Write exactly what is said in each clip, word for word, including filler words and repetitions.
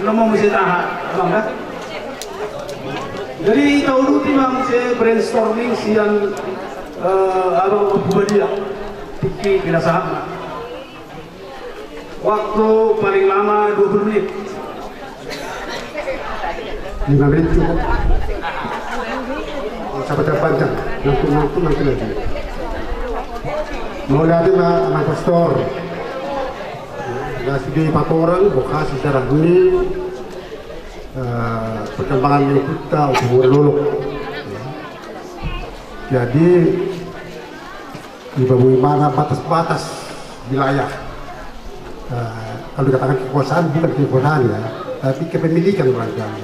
Ngomong muse taha, Bang, dah. Jadi, tahu dulu, Bang, muse brainstorming sian, eh, Abang Ompu Badia. Tingki pinasahat, Bang. Waktu paling lama dua puluh menit. Lima menit cukup. Sabar, sabar, panjang. Nanti, nanti, nanti lagi. Mauliate ma, Amang Pastor. Nunga sude patorang, boha sejarah ni, eh, perkembangan ni ompunta, Ompu Muara Lolok. Jadi, di bagaimana batas-batas wilayah. Eh, kalau dikatakan kekuasaan, bukan kekuasaan ya, tapi kepemilikan barangkali.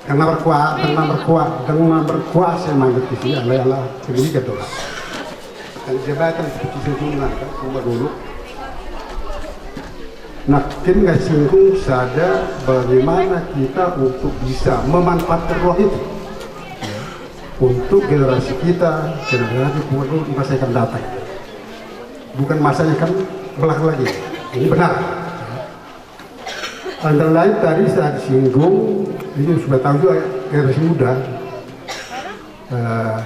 Dang na markua-, dang na markua-, dang na markuasa ma di sini, ala, ala kepemilikan do. Kan jabatan seperti sebelumnya, kan, Ompu Lolok. Nangkin nunga singgung sada bagaimana kita untuk bisa memanfaatkan ruang itu. Ya. Untuk generasi kita, generasi Ompu Lolok di masa yang akan datang. Bukan masa yang akan belakang lagi. Ini benar. Antara lain tadi saya disinggung, ini sudah tahu juga generasi muda, eh,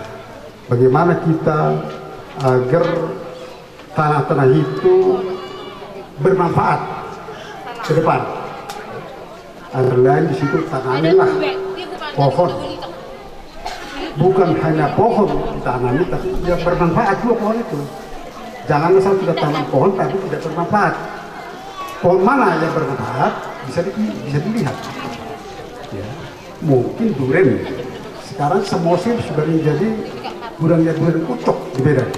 bagaimana kita agar tanah-tanah itu bermanfaat ke depan. Antara lain di situ tanamilah pohon. Bukan hanya pohon ditanami, tapi yang bermanfaat juga pohon itu. Jangan asal kita tanam pohon tapi tidak bermanfaat. Pohon mana yang bermanfaat bisa di-, bisa dilihat. Ya, mungkin duren. Sekarang semusim sudah menjadi duren, ya, duren ucok di Medan.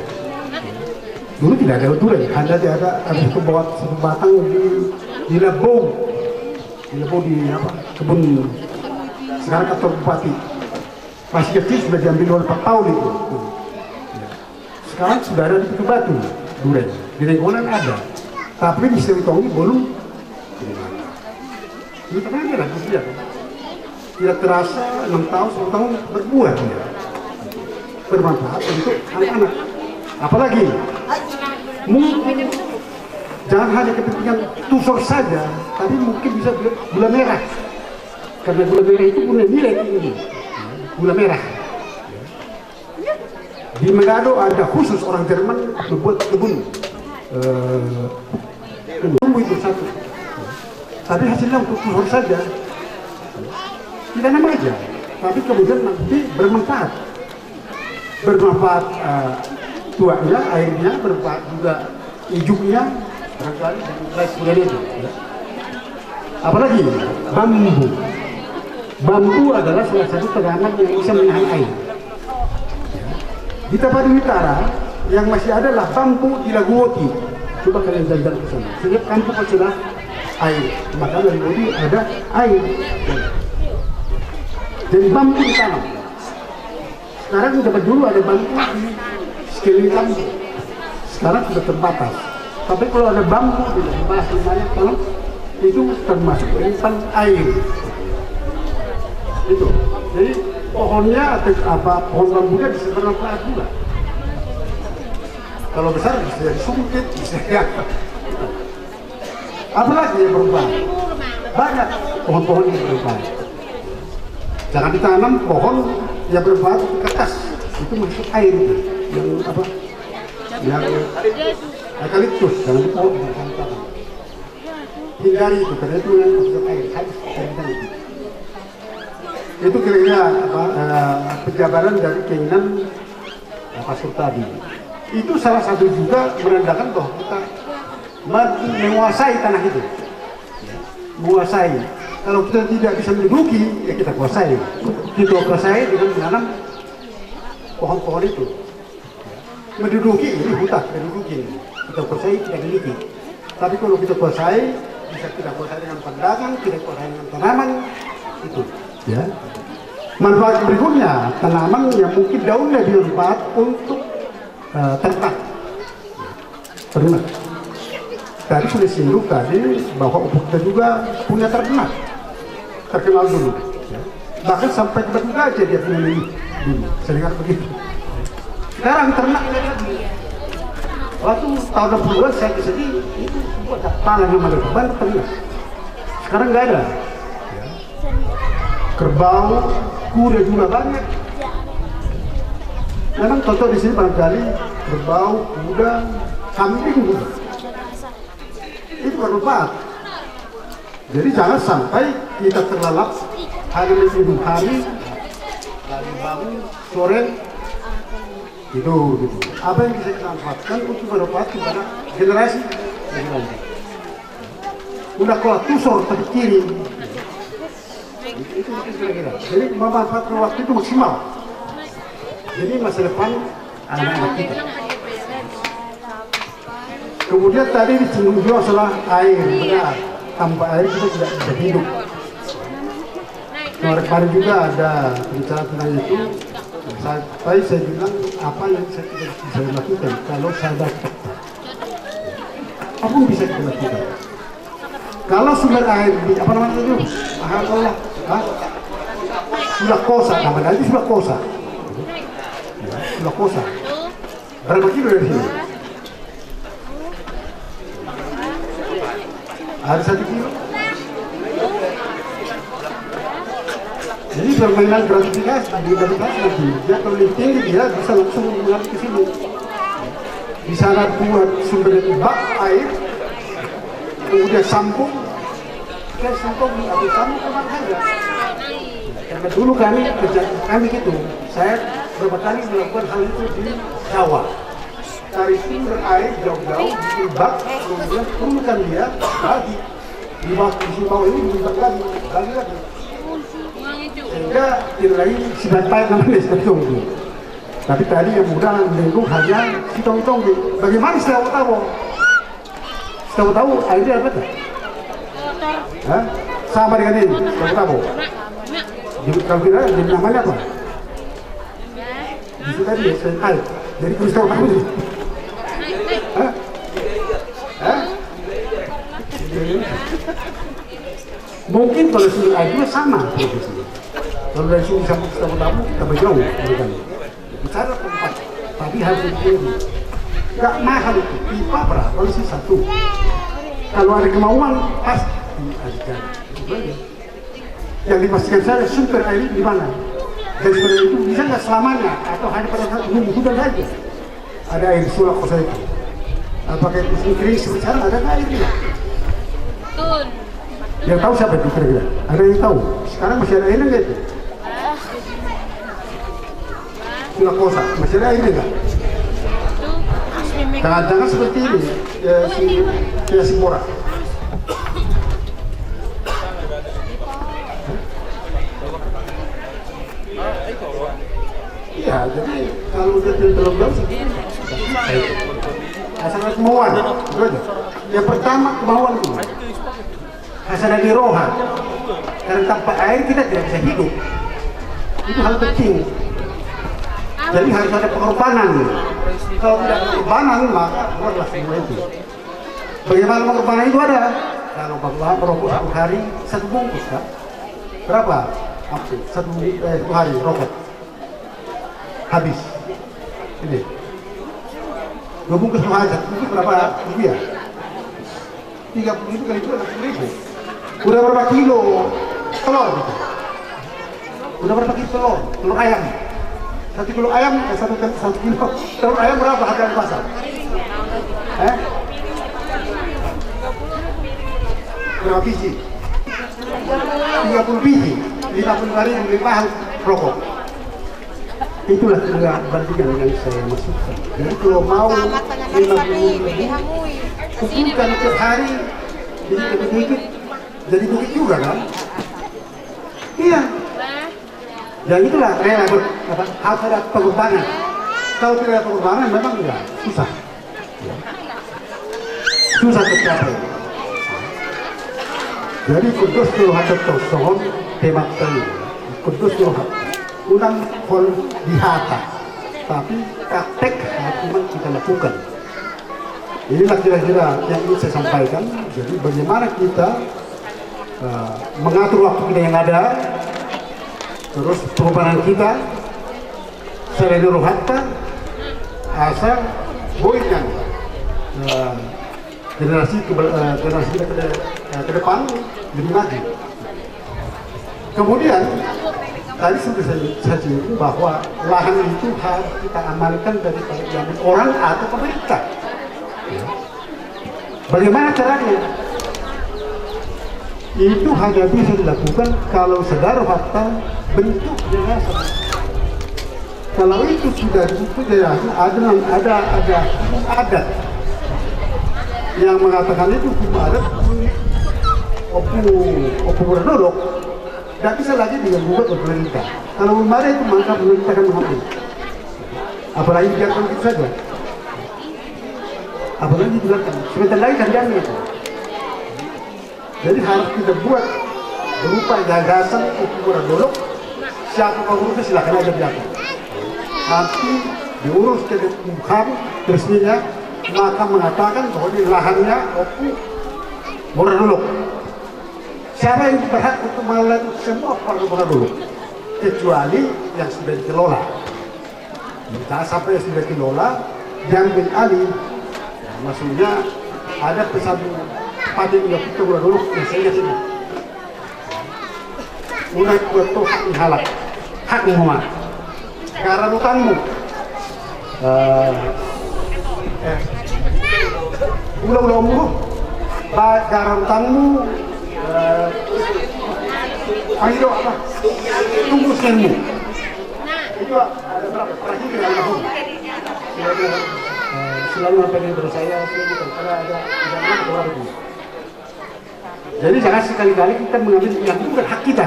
Dulu tidak ada duren, hanya ada, ada satu bat-, satu batang di, di Lebong. Di Lebong di apa? Kebun sekarang kantor bupati. Masih kecil sudah diambil oleh Pak Paul itu. Ya. Sekarang sudah ada di Batu, duren. Di Nainggolan ada. Tapi di Silitonga belum. Ini ternyata ada, kan? Tidak terasa, enam tahun, sepuluh tahun berbuah dia. Bermanfaat untuk anak-anak. Apalagi, mungkin jangan hanya kepentingan tusor saja, tapi mungkin bisa gula, gula merah. Karena gula merah itu punya nilai tinggi. Gula merah. Di Manado ada khusus orang Jerman membuat kebun, eh, tumbuh itu satu. Tapi hasilnya untuk tusor saja. Tidak nama aja. Tapi kemudian nanti bermanfaat. Bermanfaat, eh, tuaknya, airnya, bermanfaat juga ijuknya, barangkali, dan lain sebagainya itu, ya. Apalagi bambu. Bambu adalah salah satu tanaman yang bisa menahan air. Di Tapanuli Utara yang masih ada adalah bambu di Laguoti. Coba kalian jalan-jalan ke sana. Setiap kampung pasti ada air. Maka Laguoti ada air. Jadi bambu ditanam. Sekarang zaman dulu ada bambu di sekeliling kampung. Sekarang sudah terbatas. Tapi kalau ada bambu di rumah, rumahnya tanam, itu termasuk menyimpan air. Itu. Jadi pohonnya atau apa, pohon bambunya bisa bermanfaat juga. Kalau besar bisa jadi sungkit, bisa jadi apa. Apalagi yang berubah? Banyak pohon-pohon yang berubah. Jangan ditanam pohon yang berubah itu kertas. Itu masuk air itu. Yang apa? Yang eukaliptus, jangan ditanam. Hindari itu, karena itu yang masuk air. Harus hindari itu. Itu kira-kira apa, eh, penjabaran dari keinginan, eh, Pastor tadi. Itu salah satu juga menandakan bahwa kita mampu menguasai tanah itu. Ya, menguasai. Kalau kita tidak bisa menduduki, ya kita kuasai. Kita kuasai dengan menanam pohon-pohon itu. Menduduki ini hutan, menduduki ini. Kita kuasai, kita miliki. Tapi kalau kita kuasai, bisa kita kuasai dengan pandangan, kita kuasai dengan tanaman, itu. Ya. Manfaat berikutnya, tanaman yang mungkin daunnya dimanfaat untuk, eh, ternak. Ternak. Tadi sudah singgung tadi bahwa Ompu kita juga punya ternak. Terkenal dulu. Ya. Bahkan sampai ke Batu Gajah dia punya milik dulu. Saya dengar begitu. Sekarang ternak dia lagi. Waktu tahun enam puluhan saya ke sini, itu semua ada tanah yang ada di Batu Gajah. Sekarang nggak ada. Ya. Kerbau, kuda juga banyak. Memang contoh di sini barangkali kerbau, kuda, kambing juga. Itu bermanfaat. Jadi jangan sampai kita terlalap hanya menghidup hari, lalu bangun sore, tidur gitu. Apa yang bisa kita manfaatkan untuk bermanfaat kepada generasi, generasi. Udah kalau tusor tapi kiri. Itu, itu kira-kira. Jadi memanfaatkan waktu itu maksimal. Jadi masa depan anak-anak kita. Kemudian tadi disinggung juga masalah air, benar. Tanpa air kita tidak bisa hidup. Kemarin-kemarin juga ada pembicaraan tentang itu. Sampai saya bilang, apa yang bisa kita bisa lakukan kalau saya dapat? Apa yang bisa kita lakukan? Kalau sumber air di, apa namanya itu? Mahal Allah. Hah? Sulakosa, namanya itu Sulakosa. Ya, Sulakosa. Berapa kilo dari sini? Ada satu kilo. Jadi permainan gratifikasi, di gratifikasi nanti. Dia kalau lebih tinggi, dia bisa langsung mengalir ke sini. Di sana buat sumber bak air, kemudian sambung, ke sambung atau sambung ke mana saja. Karena dulu kami kerja kami gitu, saya berapa kali melakukan hal itu di Jawa. Cari sumber air jauh-jauh, di bak, kemudian turunkan dia, bagi. Di bak, di sumur ini, di bak lagi, bagi lagi. Sehingga tidak lagi Sidampaet namanya, Sitongtong. Tapi tadi yang muda lingkung hanya Sitongtong. Bagaimana Sitabo-tabo? Sitabo-tabo, airnya apa tuh? Hah? Sama dengan ini, Sitabo-tabo. Jadi, kalau tidak, jadi namanya apa? Di situ tadi ya, saya tahu. Jadi, terus tahu apa ini? Hah? Hah? Mungkin kalau sini aja sama prosesnya. Kalau dari sini sampai ke Tamu-Tamu, tambah jauh, gitu kan. Bicara tempat, tapi harus dikirim. Nggak mahal itu, pipa berapa sih satu? Kalau ada kemauan, pasti ada jalan. Yang dipastikan saya, sumber air ini di mana? Dan sumber air itu bisa nggak selamanya, atau hanya pada saat nunggu hujan saja? Ada air Sulakosa itu. Apakah itu musim kering seperti sekarang ada nggak airnya? Betul. Yang tahu siapa itu kira-kira? Ada yang tahu? Sekarang masih ada airnya nggak itu? Sulakosa, masih ada airnya nggak? Itu musim. Jangan-jangan seperti ini, ya, si, ya, si Bora. Iya, jadi kalau dia tidak terlalu jauh, asal kemauan, itu aja. Yang pertama kemauan dulu. Asal dari roha. Karena tanpa air kita tidak bisa hidup. Itu hal penting. Jadi harus ada pengorbanan. Kalau tidak ada pengorbanan, maka keluarlah semua itu. Bagaimana pengorbanan itu ada? Kalau Bapak merokok satu hari satu bungkus, kan? Berapa? Satu, eh, satu hari rokok. Habis. Ini. Dua bungkus satu hari, satu bungkus berapa rupiah? Tiga puluh ribu kali dua, lima puluh ribu. Udah berapa kilo telur? Udah berapa kilo telur? Telur ayam. Satu kilo ayam, eh, satu tel-, satu kilo telur ayam berapa harga di pasar? Eh? Berapa biji? Tiga puluh biji, lima puluh lima ribu, lebih mahal rokok. Itulah kira bandingan yang saya maksudkan. Jadi kalau mau lima puluh ribu, kumpulkan tiap hari, dikit-dikit, jadi bukit juga kan? Iya. Ya itulah rela ber-, apa, harus ada pengorbanan. Kalau tidak ada pengorbanan memang ya susah. Ya. Susah tercapai. Jadi kudus tu rohanta, songon tema tadi. Kudus tu rohanta. Unang hol di hata, tapi praktek harus memang kita lakukan. Inilah kira-kira yang ingin saya sampaikan. Jadi bagaimana kita eh, mengatur waktu kita yang ada, terus pengorbanan kita, selain rohanta, asa boi kan, eh, generasi ke, eh, generasi kita ke, Nah, ke depan lebih maju. Kemudian, tadi sudah saya, saya singgung bahwa lahan itu harus kita amankan dari orang atau pemerintah. Ya. Bagaimana caranya? Itu hanya bisa dilakukan kalau sadar fakta bentuk yayasan. Kalau itu sudah diputus yayasan, ada, ada, ada hukum adat yang mengatakan itu hukum adat Ompu, Ompu Mura Dolok, tidak bisa lagi diganggu oleh pemerintah. Kalau belum ada itu, maka pemerintah akan mengambil. Apalagi biarkan begitu saja. Apalagi dibiarkan. Sebentar lagi kan diambil itu. Jadi harus kita buat berupa gagasan Ompu Mura Dolok. Siapa pengurusnya, silakan aja diatur. Nanti diurus ke Kemenkumham, resminya, maka mengatakan bahwa ini lahannya Ompu Mura Dolok. Siapa yang berhak untuk mengelola itu? Semua keluarga Mura Dolok, kecuali yang sudah dikelola. Jangan sampai sudah dikelola, diambil alih. Maksudnya, ada pesan patik yang kita udah dulu, yang saya ingat ini. Udah buat tuh hak ni halak, hak ni halak. Garan utangmu. Eh, eh. Ulah, ulah ommu. Ba-, garan utangmu. Eh, ayo apa? Tunggu semu. Itu, ah, ada berapa? Terakhir ya, almarhum. Kira-kira, eh, selalu sampai dengan saya, saya gitu. Ada, ada, ada anak orang itu. Jadi jangan sekali-kali kita mengambil yang bukan hak kita.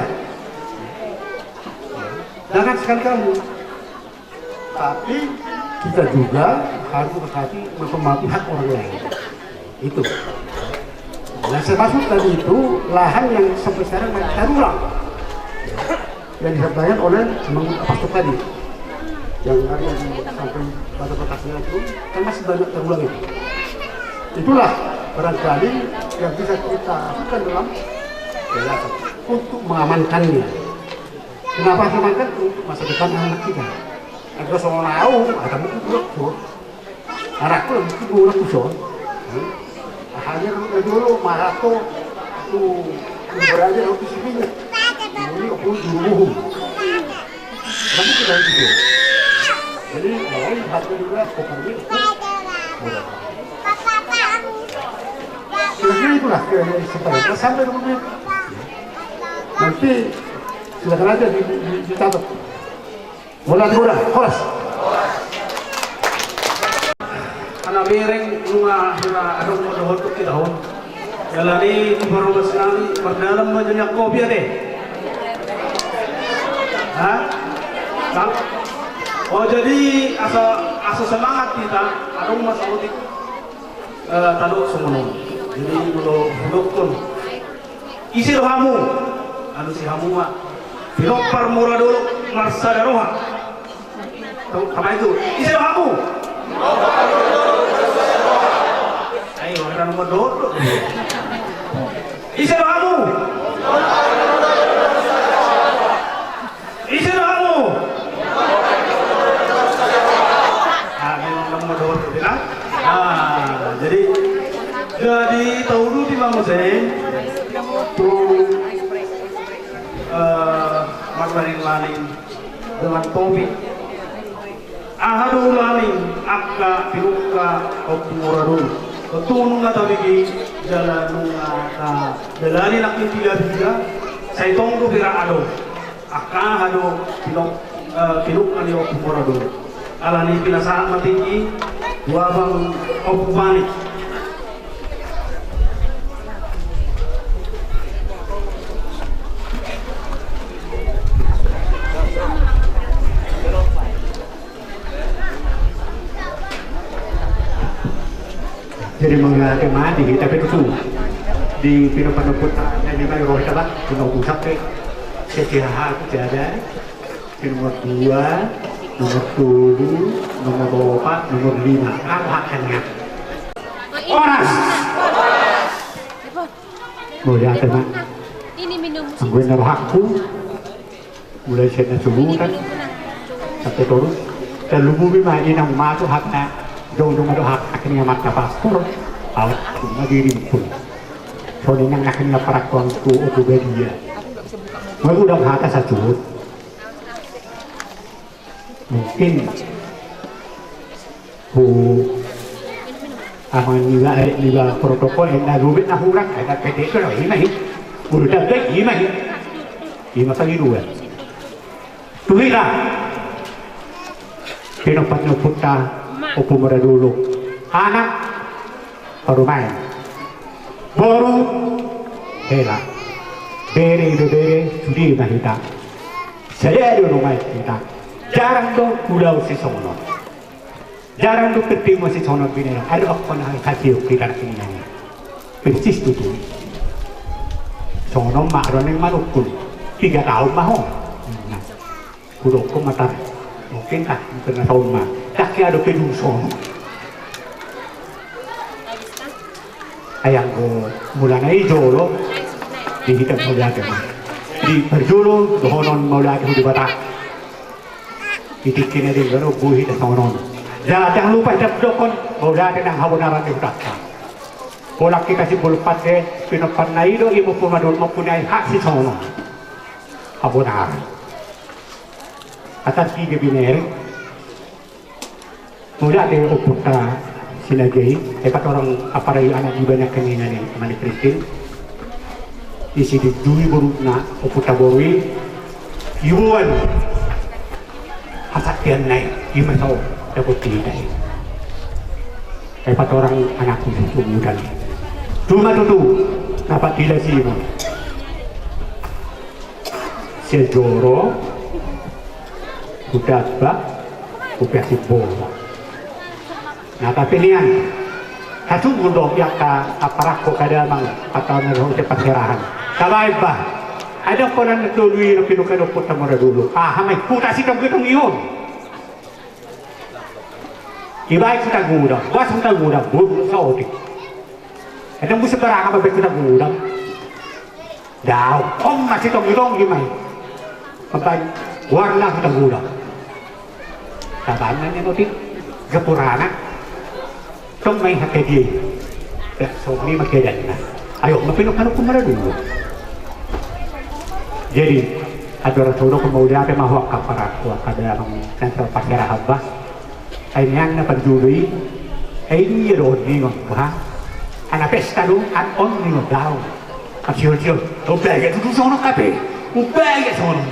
Jangan sekali-kali. Tapi kita juga harus hati-hati memahami hak orang lain. Itu. Yang saya maksud tadi itu lahan yang sampai sekarang masih tarulang. Yang disampaikan oleh Mang Pastor tadi. Yang ada di samping batas-batasnya itu kan masih banyak tarulang itu. Itulah barangkali yang bisa kita lakukan dalam yayasan untuk mengamankannya. Kenapa? Karena kan untuk masa depan anak kita. Agar soal tahu, ada mungkin buruk tuh. Anakku lagi buruk tuh, Son. Hanya lu dulu marah tuh, tuh berada waktu sini. Ini aku dulu. Tapi kita itu. Jadi, lain satu juga, pokoknya. Kira-kira itulah, kira-kira sampai, sampai dulu. Nanti silakan aja di, di, di, dicatat. Mulai murah, horas. Anak bereng nunga hira adong mo dohot tu kita hon. Jala ni tu parobas nami mardalan ma janiak kopi ate. Hah? Bang? Oh, jadi asa, asa semangat kita, adong ma saotik. Eh, tadok songon on. Jadi molo hudokkon, ise do hamu? Alusi hamu ma. Pinompar Mura Dolok marsada roha. Tama itu. Ise do hamu? Ayo, orang mau dodok. Ise do hamu? Ise do hamu? Ah, memang kamu dohot bilang. Ah, jadi, jadi tahu dulu di Bang Hussein. Tu, eh, marlaning-laning dengan topik. Aha do ulaning angka pinungka Ompu Mura Dolok? Tontu nunga tabege jala nunga tadalani nangkin pila-pila, sai tong do pira adong. Angka aha do pinung, eh, pinungka ni Ompu Mura Dolok. Alani pinasahat ma tingki tu abang Ompu Manik. Jadi mangga ke mati kita pe tutu di pinompar Ompu ta, di mai roh kita ba, pinompar Ompu sampe setiap hari tiada. Nomor dua, nomor tolu, nomor opat, nomor lima. Kan hak kan ya. Horas. Mulai ada mak. Ini minum. Anggo na rohakku. Mulai sian na sulutan sampe torus. Tarlumobi ma inang matu hak na. Jong jong ado hak akhirnya mata pastor. Alat cuma dirimpun. Songon i nang na hinian parangkuan tu opo badia. Molo godang hata sacurut. Mungkin hu ama niba, eh, niba protokol, eh, na lubet na hurang, eh, na pede itu, ima i. Ulu dambe, ima i. Ima pangiruan. Tu hita, pinompar ni ompunta, Ompu Maradodo. Anak, parumaen. Boru, hela. Bere, ibebere, sude ma hita. Sada do nuaeng hita. Jarang do ulaon sisongon on. Jarang do pertemuan sisongon on binahen. Adong hona hasiuk hita na hinian i. Persis tutu. Songon on ma adong na manungkun. Tiga taon ma ho. Hudokkon ma tar. Mungkin tah, mungkin na taon ma. Tah, ke adong pe dung songon on. Ai anggo mulana i jolo, di hita mauliate ma. Di parjolo dohonon mauliate tu Debata. Di tingki na denggan on boi hita songon on. Jala ndang lupa hita dokkon mauliate nang habonaran di hutanta. Pola hita simbol pande, pinomparna i do, i ma Ompu Maradodo, mampunyai hak sisongon on. Habonaran. Asa tiga binere. Mauliate ompunta Sinaga i, eh, patorang apara i anak di bana kami nani amani Kristin. Isi di dui boruna ompunta boru i, iboan hasaktianna i, i ma so dapot hita i. Eh, patorang anakku tu mudan. Cuma tutu, dapat hila si ibu. Sian joro, tu damba, tu pea simbolo. Na, tapi nian, hasungkun do i angka aparangko, kada amang, pataon na dohot parserahan. Tabaen bah. Adong hona na tolu i, na pinungka do Ompunta Maradodo. Aha ma i, huta Sitonggi-tonggi on. Ibaen huta godang, boas huta godang, boi saotik. Adong muse barang apa baen huta godang. Daong, on ma Sitonggi-tonggi ma i. Mambaen goarna huta godang. Tabaen ma nian otik, gapurana. Tong ma i hata dia i. Ya, songon i ma keadaanna. Ai on ma pinungka ni Ompu Maradodo. Jadi, andorang so hudok mauliate ma ho angka parangko, angka damang, nang so parserahan bah. Ai nian na parjolo i, ai dia do on ningon, bah. Ana pesta do, an on ningon daong. An sihol-sihol. Umbaen tutu songon on hape. Umbaen songon on.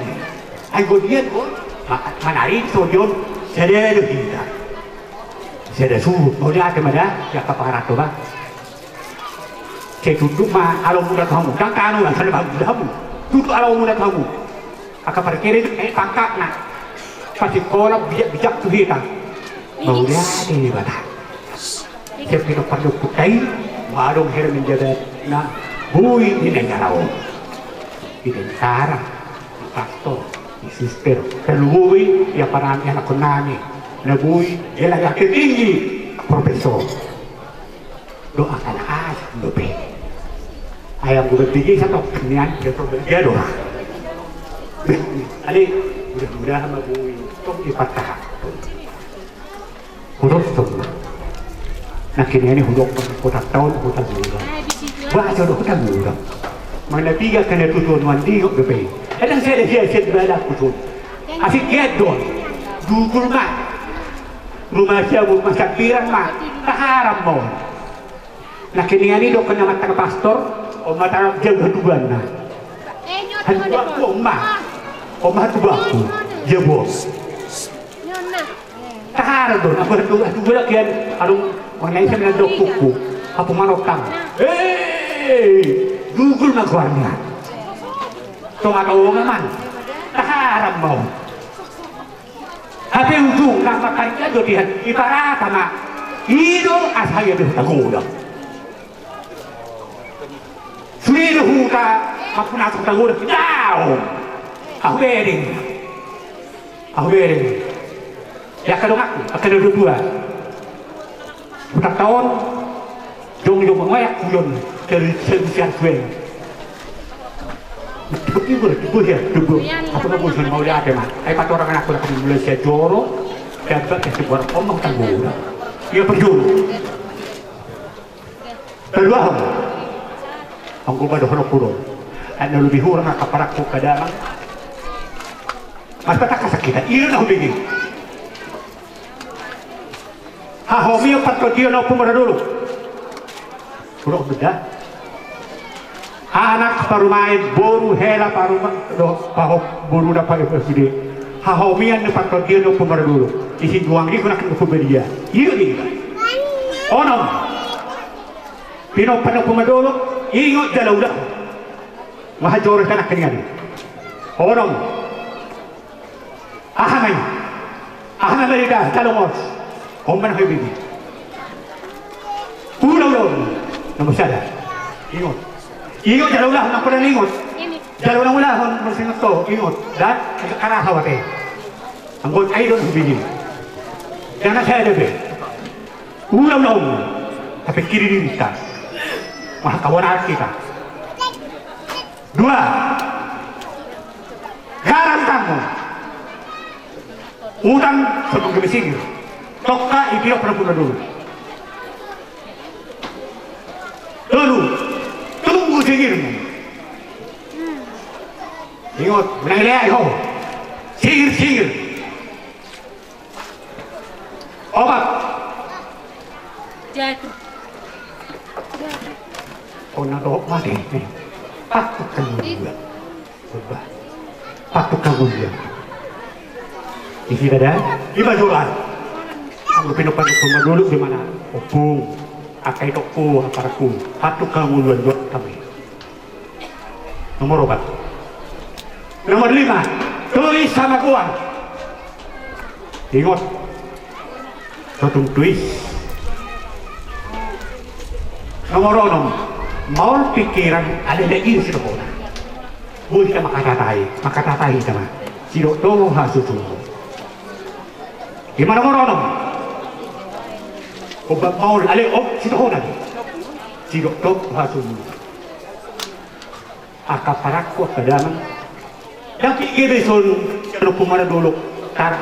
Ai gonian do. Ma-, manari songon on. Sada do hita. Sada suhut. Mauliate ma da, angka parangko bah. Sai tunduk ma alo muna tu hamu, ndang tano na sada bahan muna hamu. Tunduk alo muna tu hamu. Angka parkere, eh, pangkatna. Pasikola bijak-bijak tu hita. Mauliate Debata. Sian pinompar ni ompunta i, adong hira menjabat na boi di negara on. Di tentara, di pastor, di suster. Tarlumobi, ia parami anakkonnami. Na boi, ia lagi tinggi, profesor. Doa kana aja dope. Ayam gue bigi satu nian dia tuh dia doa. Ale, mudah-mudahan ma boi tong ipartahan. Hudok tong. Nangkin i hudok tong, hutanta on huta godang. Baca do huta godang. Mana piga kana tutu nuan di kok dope. Kadang saya ada siap-siap ibadah khusus. Asik gedon. Dugul ma. Rumah siamun ma, sambiran ma, taharam ma on. Nangkin i didokkon ni amanta na pastor, on ma taharam jabu hatubuanna. Hatubuanku on ma. On ma hatubuanku. Jabu on. Taharam do, na hatubu, hatubu lagi an, adong, on na i sian na dokkuku. Hapu manokang. Hei, dugul ma goarna. Tonga-tonga ma. Taharam ma on. Hape ujungna mangkaringan do dia, iparata ma. I do asa ia be huta godang. Sude do huta, mampunasa huta godang. Daong. Ahu bereng. Ahu bereng. Ia angka donganku, angka na dua-dua. Hutanta on, jongjong ma, ngoyak kuyon, seri, seri sian sueng. Tiba-tiba, tiba ya, tiba. Apa nggak bosan mauliate ma? Ai patorang anakku, mulai sian joro, dapat ke sibuar, on ma huta godang. Ia parjolo. Paduahon. Anggo ba dohononku do, ai na lobi hurang angka parangku angka damang. Mas patangkas kita, i do na hubege. Hahomion partondion Ompu Maradulu. Udah beda. Anak parumaen, boru, hela parumaen, do, paho-, boru na paho-, sude. Hahomion ni partondion Ompu Maradulu. Isi duang di guna kena kubelia. I do di. Onom. Pinompa ni Ompu Maradulu, ingot jala ulaon. Maha joro tanah keningan. Onom. Aha ma i? Aha ma i da, jalo mos. Omban hoi bigi. Ulaon. Nomor sada. Ingot. Ingot jala ulaon, nang pola ingot. Jala ulaon, mesti ingot to, ingot. Dan, angka raha wate. Anggo ai do hubege. Jangan saya ada be. Ulaon, ulaon. Tapi kiri diri kita. Maha kawan kita. Dua. Garam tamu. Utang sebelum kami singir. Toka i piro pernah pernah dulu. Tolu. Tunggu singirmu. Ingot, menang leai ho. Singir, singir. Opat. Jatuh. Jatuh. Ona dohot mate. Patut kan mulia. Coba. Patut kan mulia. Isi dada. Ima joran. Anggo pinompa ni Ompu Maradulu di mana? Ompung. Angka itokku, angka parangku. Patut kan mulia joran kami. Nomor opat. Nomor lima. Tuis sama kuat. Ingot. Sotung tuis. Nomor onom. Maol pikiran alele i sidohona. Boi hita makatatai, makatatai hita ma. Sidok toho hasusuon. Ima nomor onom. Obat maol ale op sidohona. Sidok toho hasusuon. Angka parangku angka damang. Ndang piga be son sian Ompu Maradulu tar,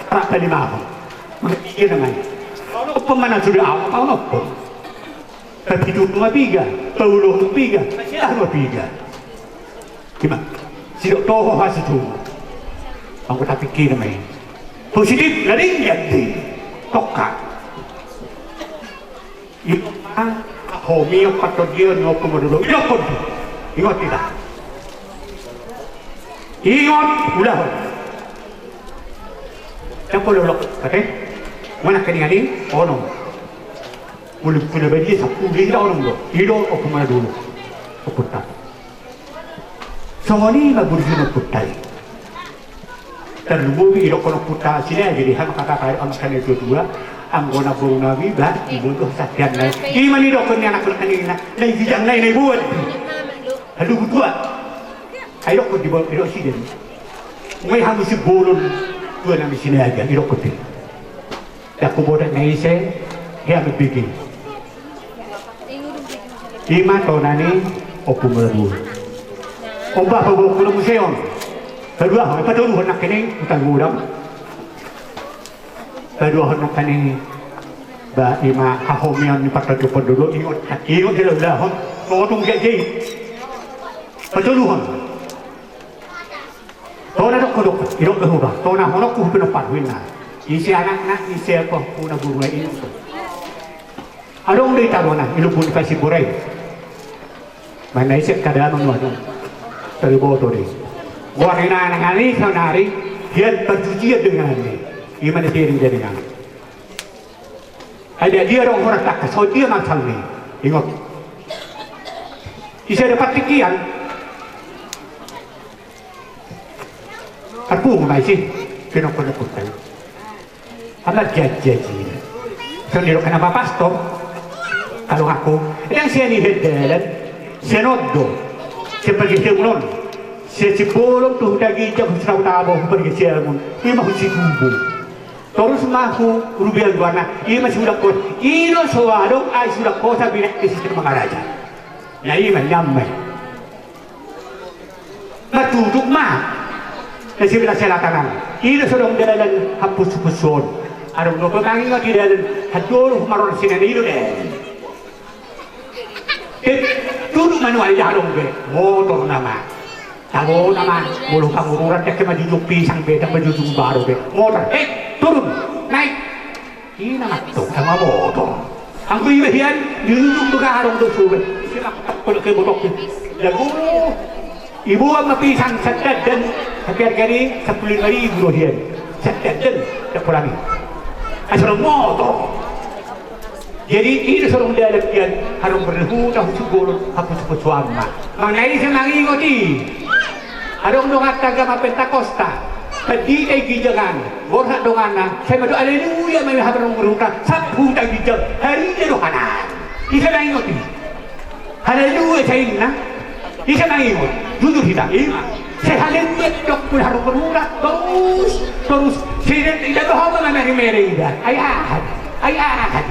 tar palimahon. Mangpiga nama i. Onom pe mana sude au, au onom pe. Papitu ma piga, paulu ma piga, siah ma piga. Ima, sidok toho hasusuon. Anggo tapikir nama i. Positif, na denggan di. Toka. Ingot ma, hahomion partondion ni Ompu Maradulu. Ingot, ingot hita. Ingot, ulahon. Siap, ulahon. Ate? Mana keningan i? Onom. Muli puna badia sampulu, i do onom do. I do Ompu Maradulu. Ompunta. Songon i ma burju ni ompunta i. Tarlumobi idokkon ompunta Sinaga di hami angka kakak, angka na tuatua, anggo na boru nami ba, iboto hasateanna i. Ima na idokkon ni anak na kanina, na i gijangna i na iboan. Hadugu tua. Ai idokkon di boru, idok sida. Nunga i hamu sibolon tua nami Sinaga, idokkon di. Ndang huboto na ise, hea mambege. Ima tona ni Ompu Maradulu. Omba paboa kula muse on. Paduahon, patoluhon nangkining utang godang. Paduahon nangkining ba ima hahomion ni partondion Ompu Maradulu, ingot, ingot jala ulahon. Totung jajai. Patoluhon. Tona dokkondok, idok do huba, tona honokku hupinomparhu inna. Ise anakna, ise pahuna guruna i. Adong do i taruhon i lombu ni Pasimborai. Manang ise angka damang nuaeng. Tariboto do i. Goarna nangan i saonari, hian parjujian do inganan i. Ima na siring jadi inganan. Ai dia, dia dong horas tangkas, songon dia ma saonari. Ingot. Ise dapat tingkian. Parpungu ma isi, pinongkon-ongkon tai. Ala jaji-jaji. Songon didok na Pak Pastor. Kalau aku, yang sian i dalan, sian on do. Sian pargesian on. Sian Sibolon tu huta ginjang, huta tabo, pargesian on. Ima husi tubu. Torus ma hu Rubean goarna, ima si Udang Kosa. I do so adong ai si Udang Kosa binanga ni si Mangaraja. Na ima, nyamai. Matutuk ma. Na sebelah selatan an. I do so adong dalan hampus-puson. Adong do pemangi ma di dalan. Hadolo maror sinan i do dalan. Eh, tudu Anu ai, adong be motor nama. Tabo nama, molo pangururan, dang manjujung pisang be, dang manjujung baru be. Motor, eh, turun, naik. Ina ma tong sama motor. Anggo iba hian, dijujung be, adong do sube. Ina ma tong, kolo ke botok. Jago. Iboan ma pisang, sandandan. Tapi harga ni sampulu lima ribu do hian. Sandandan, tak kurang. Asal motor. Jadi, i do sorong dalan hian, adong berhuta, husu golon, hapusu-pusu ama. Manang na i sai mangingot i. Adong dongan tangga ma Pentakosta. Tadita i ginjangan, borhat donganna, sai mandok aleluya ma i, hape adong berhuta, sampulu huta ginjang, harida do hanan. I sai mangingot i. Haleluya, sai ninna. I sai mangingot. Jujur hita, i ma. Sai haleluya, dok, pun haru berhuta. Torus, torus. Sai ninna, ida do homa ma meri-meri ida. Ai aha. Ai aha.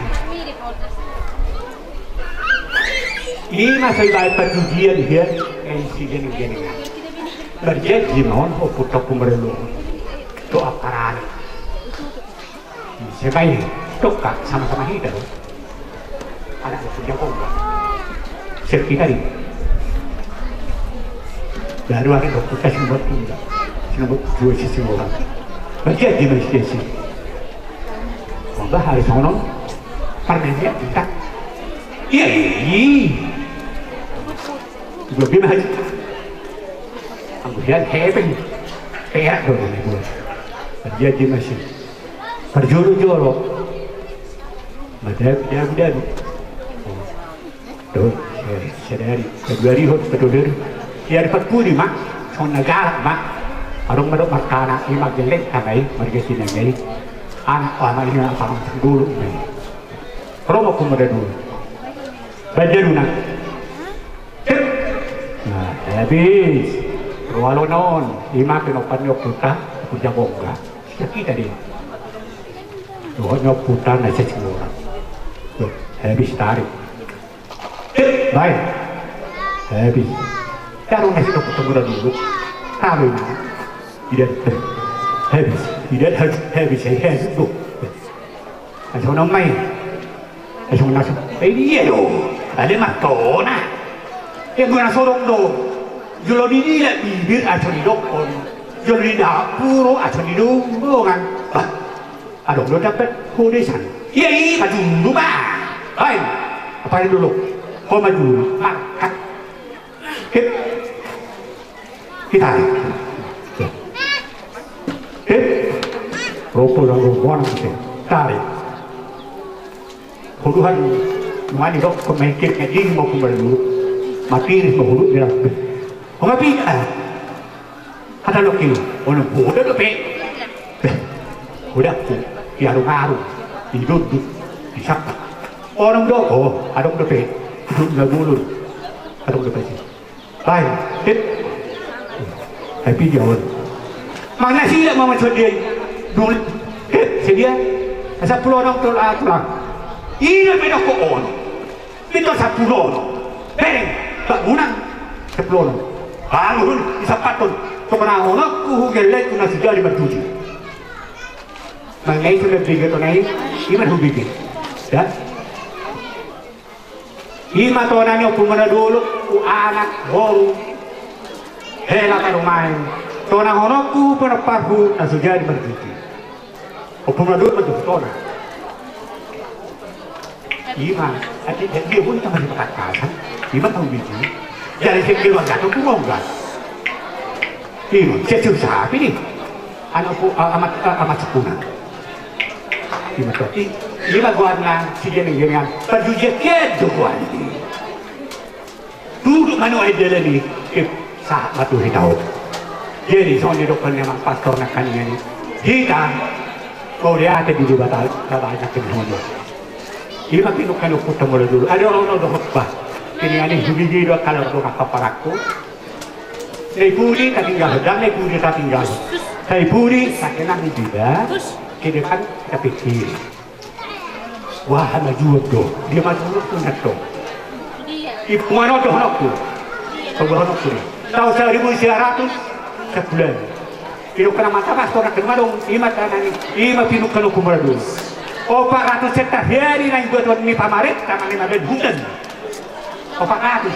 I ma sai baen parjujian dia. Ai si gini-gini. Berjanji ma on, o putak kumberlu. Tu aparan. Sebae, dok, sama-sama hita do. Anak do punya kongka. Siap hita di. Baru ada dok, kita sembuat tinggal. Sembuat dua sisi orang. Berjanji ma isi-isi. Maka hari sono, parmen dia kita. Iya, iya. Dua bina haji. Anggo hian hepeng. Perak do, dua bina. Berjanji ma isi. Parjolo-jolo. Madabu, dabu, dabu. Tuh, sadari, paduarihon, patoluhon. Ia di parpudi ma, songon na galak ma. Adong ma dok markana, i ma gelleng, ama i, marga Sinaga i. Anak, ama i, anak paman dulu, ma i. Ro ma kumada dulu. Bajaruna. Cek. Nah, habis. Rualo non, i ma pinompar ni ompunta, ompunta Gongga. Sakita dia. Dohot ni ompunta na sesi orang. Tuh, habis tarik. Cek, bae. Habis. Taruh nasi ke potong udah dulu. Taruh ini. Tidak, habis. Tidak, habis, habis, habis, habis, tuh. Langsung nama i. Langsung masuk. Eh, iya do. Ale martona. Ia guna sorong do. Jolo di dila bibir, aso di dokon. Jolo di dapur, aso di dondongan. Bah. Adong do dapat hodesan. Iya, iya, maju dulu, bah. Bae. Apa dulu? Ho maju dulu. Makan. Hip. Hitarik. Hip. Ropo dan rombongan, hitarik. Huduhan, mani dok, pemikir ngaji mau kembali dulu. Mati ini mau hudu dia. Mengapi? Ah. Hata loki, ono boda dope. Beh, bodaku, di arung-arung, di duduk, di sapa. Ono do, oh, adong dope. Duduk na bulun. Adong dope si. Bae, hip. Happy jawan. Manang na sida ma mansuan dia. Dul, hip, sedia. Sampulu ono, tol, ah, tulang. Ina beda ko ono. Pintor sampulu ono. Bereng, bangunan sampulu ono. Bangun, disampathon. Tongahononku hugellengku na so jadi martuju. Manang na i so na bege tona i, i ma na hubege. Ya. I ma tona ni Ompu Manaduolok, tu anak, boru, hela parumaen. Tongahononku pinomparhu na so jadi martuju. Ompu Manaduolok ma tu tona. I ma, ati dia pun tama di pakatasan. I ma tahu biji. Jadi sing keluarga tu kurang gas. I ma, sesu sapi ni. Anak ku, a-, amat, a-, amat sepuna. I ma toti. I ma goarna si jeneng-jenengan. Parjujian kedo goarna. Duduk ma nuaeng dalan i, ip, sahat ma tu hita on. Jadi songon didok ni amang pastor nangkaningan i, hita mauliate di Debata, Debata nangkaningan on. I ma pinungka ni Ompunta Manaduolok. Adong do hotbah. Ninna i, hubege do angka laho dongan pamparanku. Sai pudi tatinggal, dang sai pudi tatinggal. Sai pudi takenang di bibir, ke depan tapikiri. Wah, na jual do. Dia maju tu nato. Ipungan on dohononku. Dohononku ni. Taon saribu sia ratus sabulan. Pinungka ni amanta pastor nangkin i ma adong, i ma tanani, i ma pinungka ni Ompu Manaduolok. Opat ratus hektar hiari na dibuat ni pamarenta, manang na baen hutan. Opat ratus.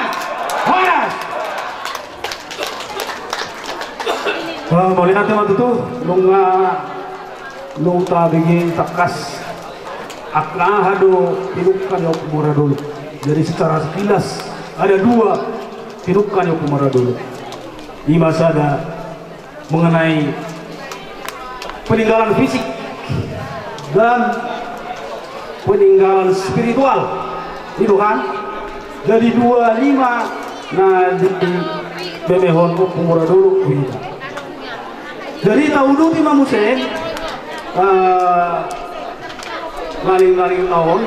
Horas! Horas! Wah, mauliate ma tutu, nunga, nunga tabege tangkas angka aha do pinungka ni Ompu Maradolu. Jadi secara sekilas ada dua pinungka ni Ompu Maradolu. Ima sada mengenai peninggalan fisik dan peninggalan spiritual. I do kan? Jadi dua lima na dibebehon Ompu Maradolu tu hita. Jadi tauduti ma muse, eh, laling-laling na on,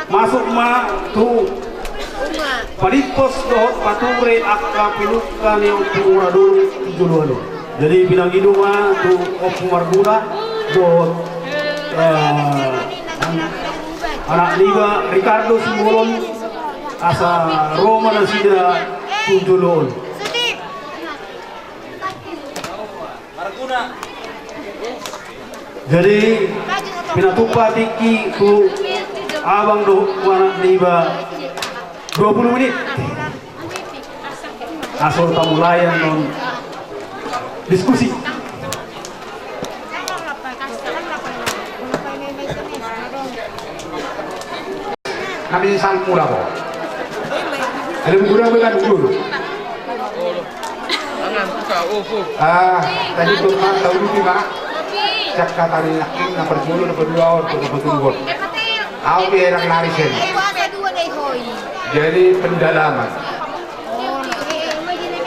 masuk ma tu panimpos dohot pature angka pinungka ni Ompu Maradolu tu joloan on. Jadi pinangido ma tu Ompu Marguna dohot, eh, anak niba Ricardo Simbolon asa ro ma nasida tu joloan on. Jadi pinatupa tingki tu abang dohot tu anak niba dua puluh menit. Asa tamulai annon diskusi. Kami salmura ko. Ada guna bukan dulu. Ah, tadi tu ma, tahu dulu ma. Sian hata ni nangkin na parjolo, na paduahon, na patoluhon. Ahu pe herang nari sian i. Jadi pendalaman.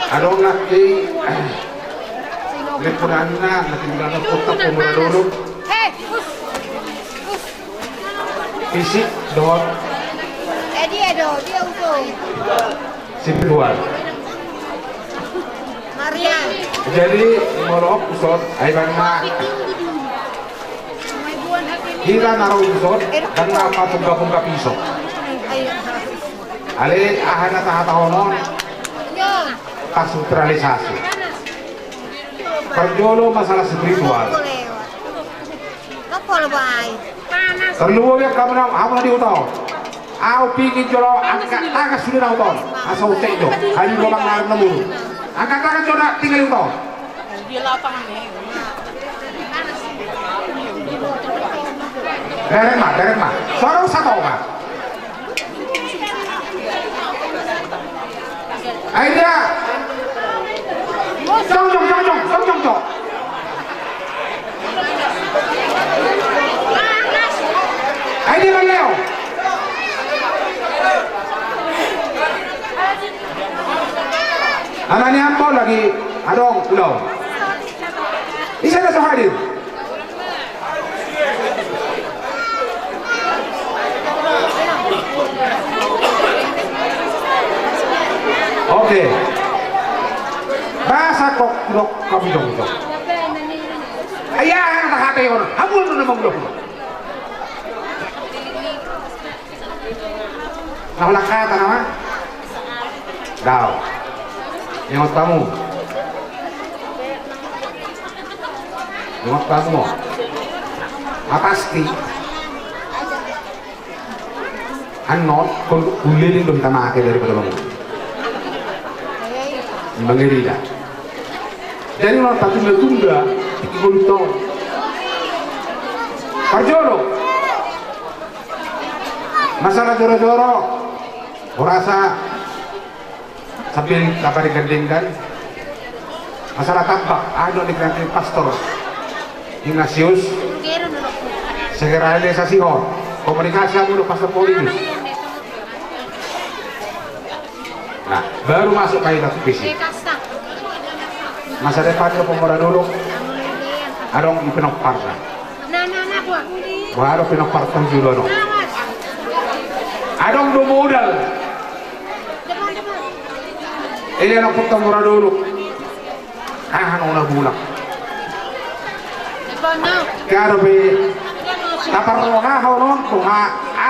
Adong nangkin lempunanna, nangkin na potak umur dulu. Fisik dohot spiritual. Jadi molo husot, ai bang ma. Hita na ro husot, bang ma pungka-pungka piso. Ale aha na tahatahon on, terstrukturalisasi. Parjolo masalah spiritual. Tarlumobi angka hamu na di huta on. Ahu pingin jolo angkat tangan sude na huta on. Asa ucek jo. Hali do mangaran na mulu. Angkat tangan jo na tinggal di huta on. Dereng ma, dereng ma. Sorong satonga. Ai dia. Jong, jong, jong, jong, jong, jong, jong. Ai dia, Bang Leo. Anak ni ambo lagi adong, ulo. Ise na so hadir? Oke. Basa kok dok kami dong dong. Ayah yang tak hati orang. Hamun dulu mau dong. Nah, ulang kata nama? Dao. Ingot hamu. Ingot hamu. Apa pasti? Annon, kon uleleng do hita make daripada bangun. Mangeri da. Jadi, molo tatunda-tunda, tingki ngolu tong. Parjolo. Masalah joro-joro, hurasa sambil taparinggandinggan. Masalah tambak, anu ni kanti pastor Ignatius, segera ini sasihon komunikasi hamu dohot pastor Paulinus. Nah, baru masuk ke idak fisik. Masa depan ke pemuda dulu. Adong di penomparna. Wah, adong pinompar tujuh lo, adong. Adong do modal. Ini adong pemuda dulu. Aha na hona bulak. Karo be taparroha honon tuha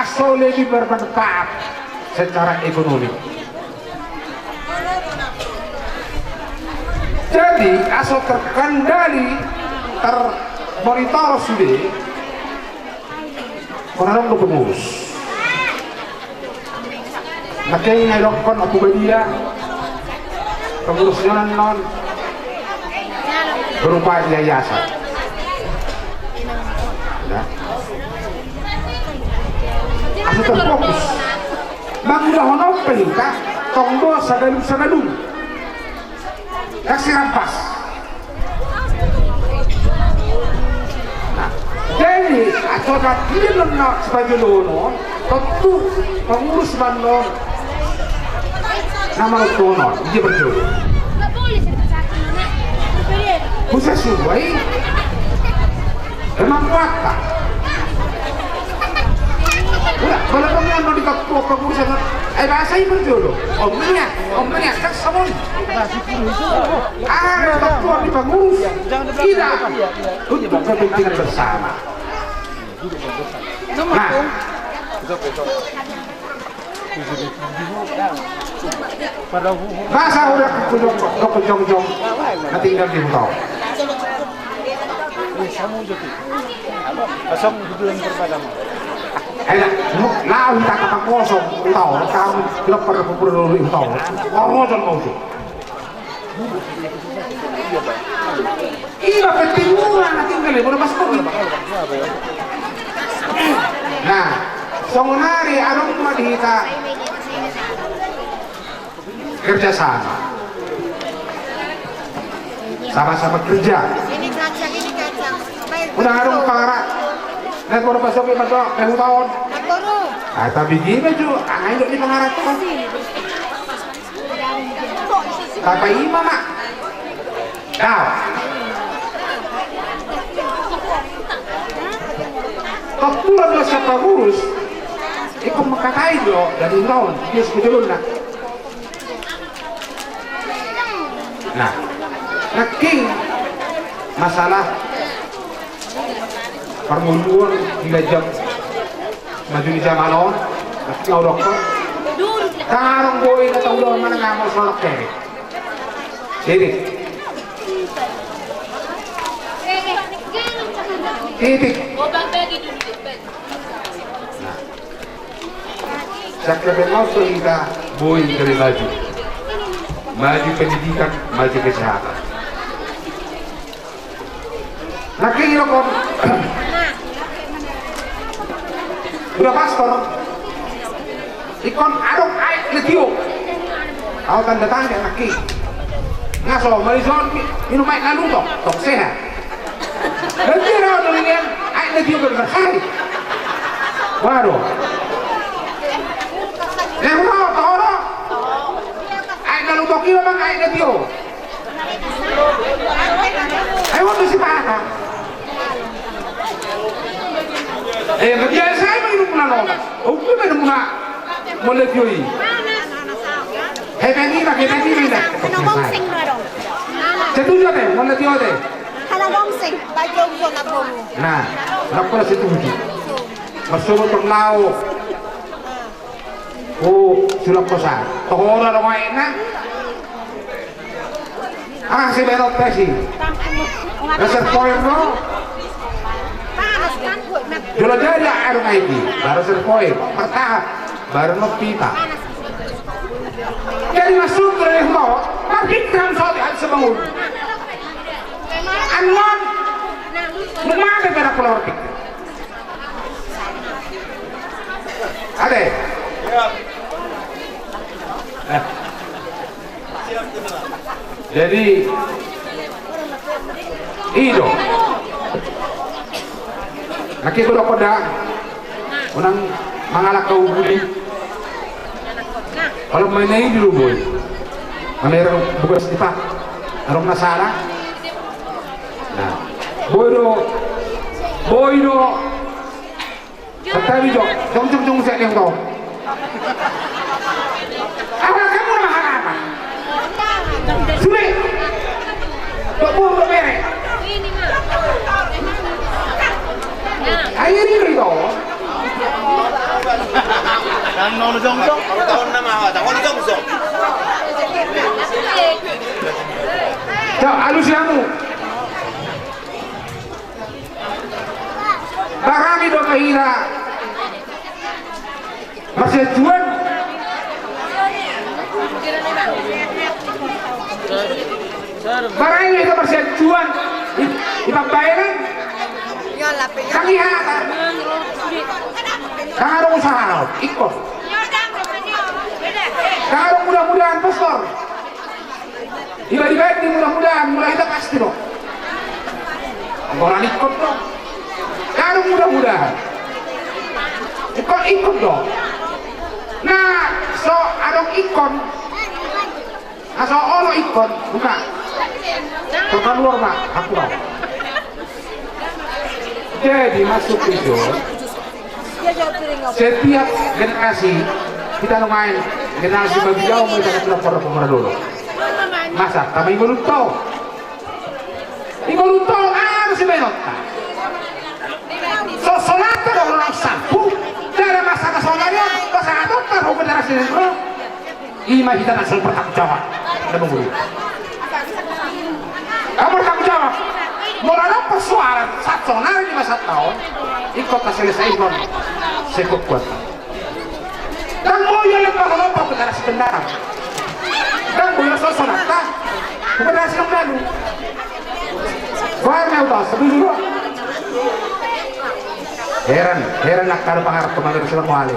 aso lebih bermanfaat secara ekonomi. Jadi aso terkendali, termonitor sude. Hona adong do pengurus. Nangkin na didokkon Ompu Badia, pengurus ni on annon berupa yayasan. Ya. Asa terfokus. Mangulahon on pe hita tong do sagalung-sagalung. Kasi rampas. Nah, jadi aso na dia nonna sebagai lono, tentu pengurus bannon. Nama lo tono, dia berjodoh. Bisa suai. Emang kuat tak? Udah, kalau pengen mau dikepuk pengurusan, eh, bahasa ibu dulu. Om niat, om niat, kan sama. Ah, ketua di pengurus. Tidak. Untuk kepentingan bersama. Nah. Masa udah kujong, kujong, kujong, nanti tinggal di hutan. Kosong di bulan pertama. Eh, lu, lau tak kata kosong, tau, kamu tidak pernah kumpul dulu, tau. Kosong kau tuh. Iba penting murah na tinggal i, bodo pas kopi. Nah, songon ari adong ma di hita kerja sama. Sama-sama kerja. Ini kacang, ini kacang. Unang adong pangarat. Nang boru pasoki ma tu, eh, huta on. Ah, tapi gimana tu? Ah, ini di pangarat tu. Tapa ima ma. Dao. Kebetulan do sian pangurus. Ingkon mangkatai do dari lawan dia sebetulna. Nah, nangkin masalah parngoluon di lajang maju ni jaman on, nangkin au dokkon. Tarong boi na tahu do mana ngamor solok kere. Titik. Titik. Nah. Sian kepentingan so hita boi dari maju. Maju pendidikan, maju kesehatan. Nangkin ingkon. Udah pastor. Ingkon adong aek na tio. Au tanda tangan nangkin. Nga so, mari son, minum aek na lutok, tok sehat. Berarti ro dulu nian, aek na tio berkah. Waduh. Nah, ro, toro. Aek na lutok i memang aek na tio. Ayo, tu si pata. Eh, biasa aja minum na lo. Oh, gue minum na. Mulai tio i. Hepeng i, hepeng i, hepeng i. Setuju ate, mulai tio ate. Hana gongseng, baju uzo na boru. Nah, nak pula setuju. Masuk ke lao. Oh, sudah kosa. Tohora dong aekna. Ah, si Benot tesi. Reservoir no. Jolo jadi aek dong aek i. Baru reservoir. Pertahap. Baru no pipa. Jadi masuk ke rumah. Tapi kan soal habis bangun. Anon. Rumah ada pada keluar pikir. Ate. Eh. Jadi i do. Nangkin hudok da. Unang mangalangka ubuli. Kalau main i dulu boi. Mana era bugas di pak. Arong masalah. Nah. Boi do. Boi do. Tatabi jo, jong, jong, jong, siap yang kau. Apa kamu nama apa? Sulit. Dok buru dok bere. Ayo ni ri do. Nang nol jong jong. Tahun nama apa? Tahun jong jong. Cak, alus kamu. Barani do hira. Marsianjuan. Barani do hira marsianjuan. Di, di pambaenan. Sang i hata. Sang adong usaha. Ingkon. Sang adong mudah-mudahan, pastor. Iba dibaen di mudah-mudahan, mula hita pasti do. Anggo ra ingkon do. Adong mudah-mudahan. Ingkon, ingkon do. Na so adong ingkon. Na so olo ingkon, buka. Total luar ma, aku do. Jadi masuk itu. Setiap generasi kita nuaeng, generasi babiau, mereka sudah pernah pernah dulu. Masa kami beruntung. Di beruntung harus dimenot. So, sonat do orang sampu. Dalam masa kesonari, masa atau taruh generasi dulu. Ima hita na so bertanggung jawab. Ada mengguru. Kamu bertanggung jawab. Mula adong persoalan saat sonari di masa tahun, ingkon ta selesaikan. Sekuat-kuat. Dang boi ia lemah lemah kita nasi kendaraan. Dang boi ia sosonat ta. Kita nasi kendaraan. Wah, na utas, setuju do. Heran, heran nak kada pangarap kemana ke sana kuali.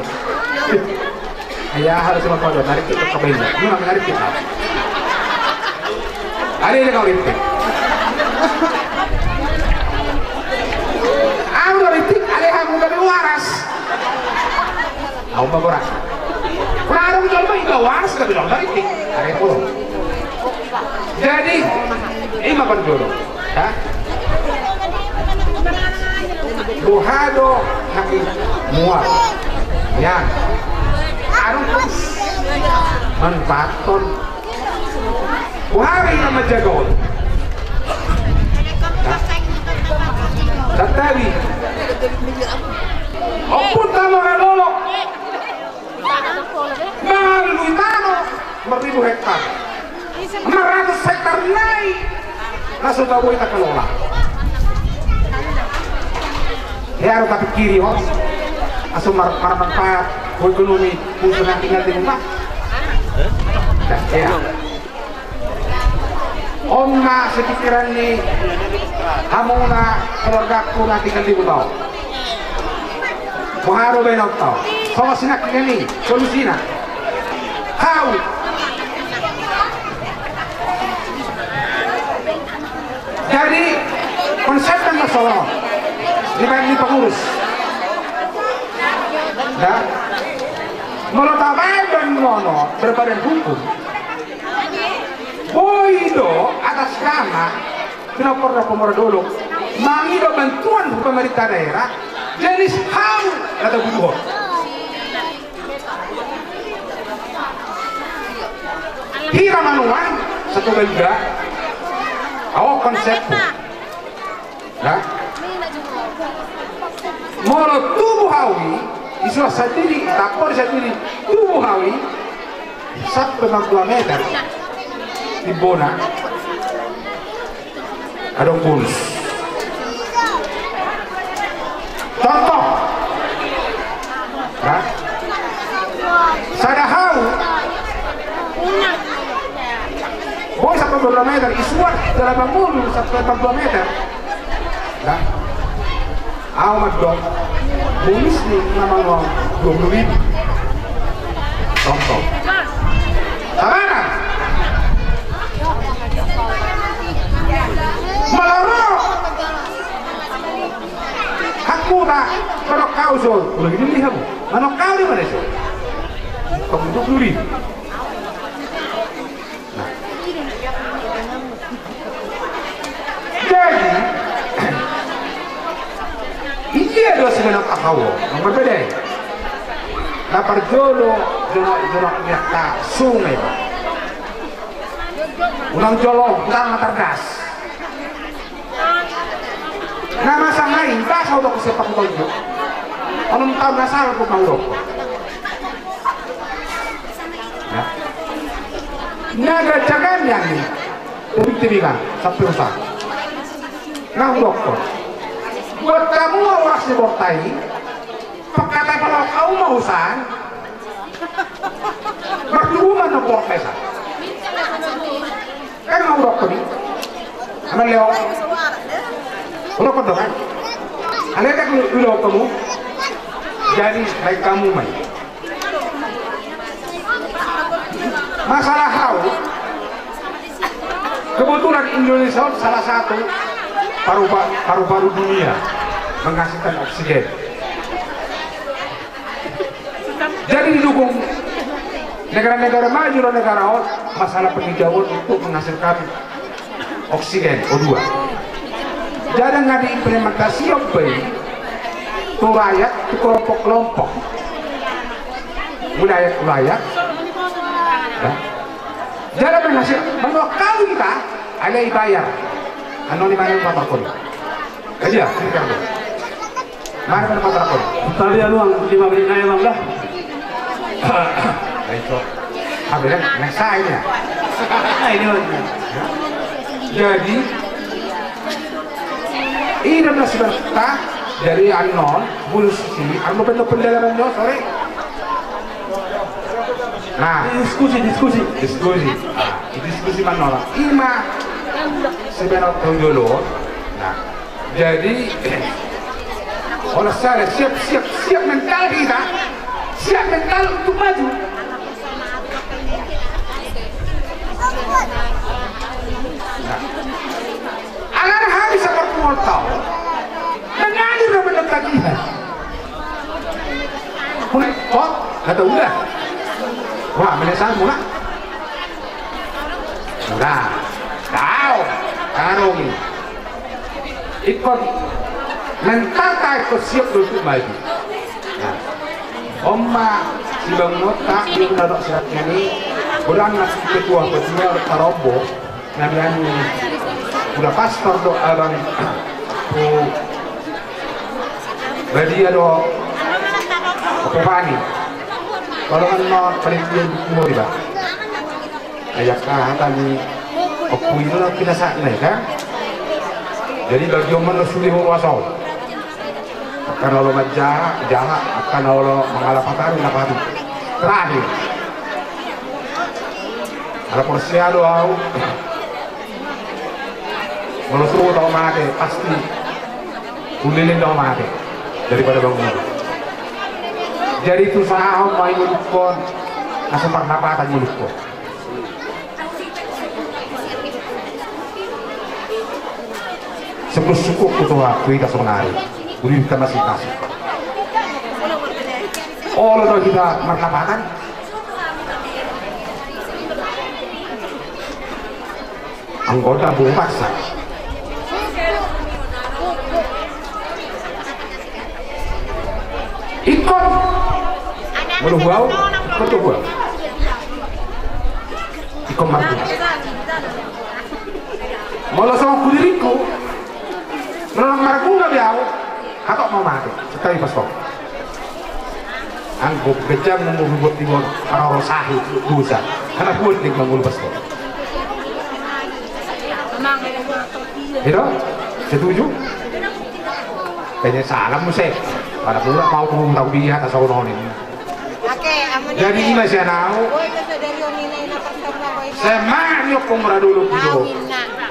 Iya, harus sama kau, tarik kita ke benda. Ini mah menarik kita. Ada ini kau itu. Jolo, ya. Boha do hami mual. Ya. Arus manpaton. Boha do hami manjaga on. Ya. Tatapi. Ompung tama kadolok. Mangalului tano, lima ribu hektar. Lima ratus hektar nai na so tabo hita kelola. Hea do tapikiri on, asa mar-, marmanfaat, ekonomi, khususna tinggal di rumah. Nah, ya. On ma sipikiran ni hamuna keluargaku na tinggal di huta on. Boha do baenonta on? Songon sinangkinan i solusina. Hau. Jadi konsepna ma songon on. Dibaen ni pengurus. Ya. Molo tabaen baenonta on berbadan hukum. Boi do atas nama pinompar na pamora dolok mangido bantuan tu pemerintah daerah jenis hau na tabutuhon. Hira manuan satu benda. Au konsepku. Nah. Molo tubu hau i, isuan sandiri, tampori sandiri, tubu hau i, sampe ma dua meter timbona. Adong bonus. Contoh. Nah. Sada hau. Boi sampe dua meter, isuan delapan puluh sampe empat puluh meter. Nah. Au mandok. Bonus ni nama uang dua puluh ribu. Contoh. Sabana. Maloro. Hakku ta, manok hau so. Udah gini lihat. Manok hau di mana so? Kamu dua puluh ribu. Nah. Jadi, iya do sebenarna hau, yang berbeda. Na parjolo, jonok, jonok ni angka sungai. Unang jolo, unang tardas. Na masa nai, basa udah kusepak tonjuk. Onom taon na salpu mau rokok. Na gancangan ni angin, tebing-tebingan sampe usan. Na hudokkon, buat hamu horas ni bortai, pangkataion hamu ma usan. Martubu ma na bortai sa. Kan na hudokkon i. Aman leo. Hudokkon do kan. Alai tak hudokkon hamu. Jadi baik hamu ma i. Masalah hau, kebetulan Indonesia on salah satu paru-, paru-paru dunia menghasilkan oksigen. Jadi didukung negara-negara maju dan negara on masalah penghijauan untuk menghasilkan oksigen O dua. Jadi nga diimplementasi on pe tu rakyat, tu kelompok-kelompok, wilayat-wilayat. Ya. Jadi berhasil menokali kita, alai bayar. Anu di mana, Pak Markon? Aja, ini kan. Mari, mari, mari, mari. Tadi anu, Bang, lima menit nai, Bang, dah. Baik, kok. Ambil, ya? Nah, saya ini, ya. Nah, ini, Bang. Jadi, ini adalah sebenarnya dari anu, bonus sini, anu, pendalaman, sorry. Nah. Diskusi, diskusi. Diskusi. Nah, diskusi manolak. Ima sebenarnya jolo. Nah. Jadi, olah sada, siap, siap, siap mental kita. Siap mental untuk maju. Nah. Alana hami saparpuluh taon mengalir na menang tagihan. Mulai, oh, kata udah. Wah, menesan mula. Udah. Tahu. Adong i. Ingkon mental ta ingkon siap do untuk maju. Nah, on ma sibangunonta, i na dok sirat ni godang na ketua-ketua tarombo, na nian ni uda pastor do abang tu badia do opo bani. Kalau kan no paling dia di timur iba. Ayak hata ni opo i do na pinasahatna i kan. Jadi bagian mana sudah ruas on. Angka na olo manjaha, jaha, angka na olo mangalapatari, lapati. Terakhir. Ala porsea do au. Molo suruh tau mate, pasti. Ulilin tau mate. Daripada bangun. Jadi tu sahahon ma i ngolungkon. Asa marlapatan ngolungkon. Sungguh-sungguh kutuha tu hita sonari. Uli hita masing-masing. Olo do hita marlapatan. Anggota bung paksa. Ingkon. Molo huau, ingkon tu huau. Ingkon marguna. Molo songon ku diringku, molo marguna be au, hatop ma mate. Sekali pas kau. Anggo gejang molo buat di bawah, para orang sahit, dosa. Karena buat di mangulu pas kau. Itu? Setuju? Kayaknya salah muse. Pada pula mau tunggu tahu dia atas aku nonin. Jadi ima sian au. Semangat ni Ompu Mura Dolok i do.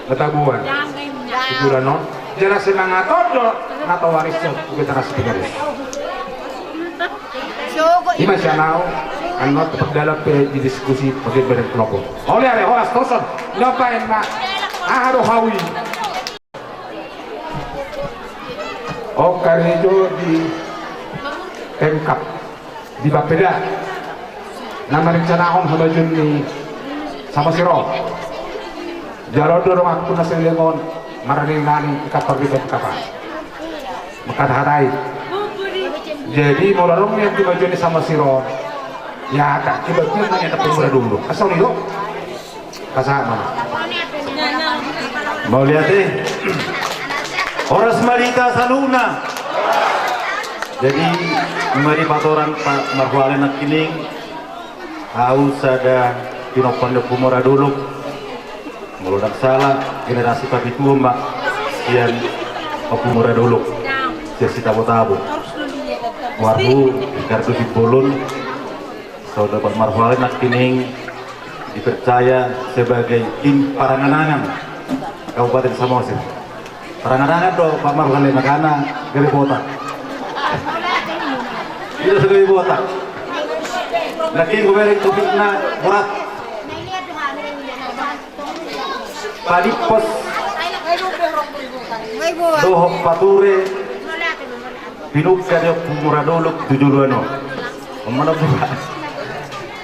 Matabuan. Hiburan on. Jala semangat on do. Nata waris on. Generasi penerus. Ima sian au. Annon terdalam pe di diskusi. Bagi badan kelompok. Oleh ale horas toson. Ngapain ma? Aha do hau i. O karejo di Pemkab di Bapeda na marencanahon hamajuon ni Samosir on. Jala on do donganku na saleleng on marnani-nani di kantor di Pemkab an. Mangkatahatai. Jadi molo adong nian di hamajuon ni Samosir on, ya tak coba-coba nanya tak pemura dulu. Asal ni do. Pasahat ma. Mauliate. Horas ma di hita saluhutna. Jadi nunga dipatorang Pak Marhuali nangkining, au sada pinompar ni Ompu Mura Dolok. Molo ndang sala generasi papitu ma sian Ompu Mura Dolok. Sian Sitabo-tabo. Marhu Ricardo Simbolon. Songon Pak Marhuali nangkining dipercaya sebagai tim parangan-angan Kabupaten Samosir. Parangan-angan do Pak Marhuali makana gabe botak. Ida so gabe botak. Nangkining hubereng topikna borat. Padimpos dohot pature. Pinungka ni Ompu Mura Dolok tu joloan on. Omana buka.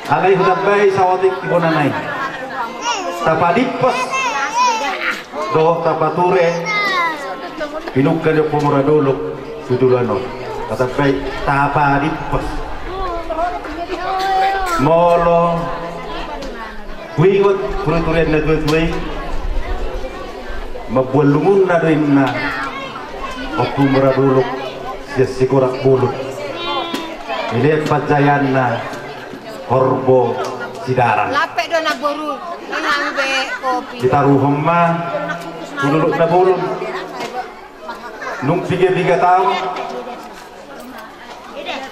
Alai hutambai saotik di bona nai. Tapadimpos dohot tapature. Pinungka ni Ompu Mura Dolok tu joloan on. Tatambai tapadimpos. Molo huingot turiturian na tuatua i, mambuat lungunna do inna Ompu Mura Dolok sian Sikorak Bolon. Dilehon panjaeanna Horbo Sidarang. Lape do na boru. Ditaruhon ma tu Dolok Nabolon. Nung piga-piga taon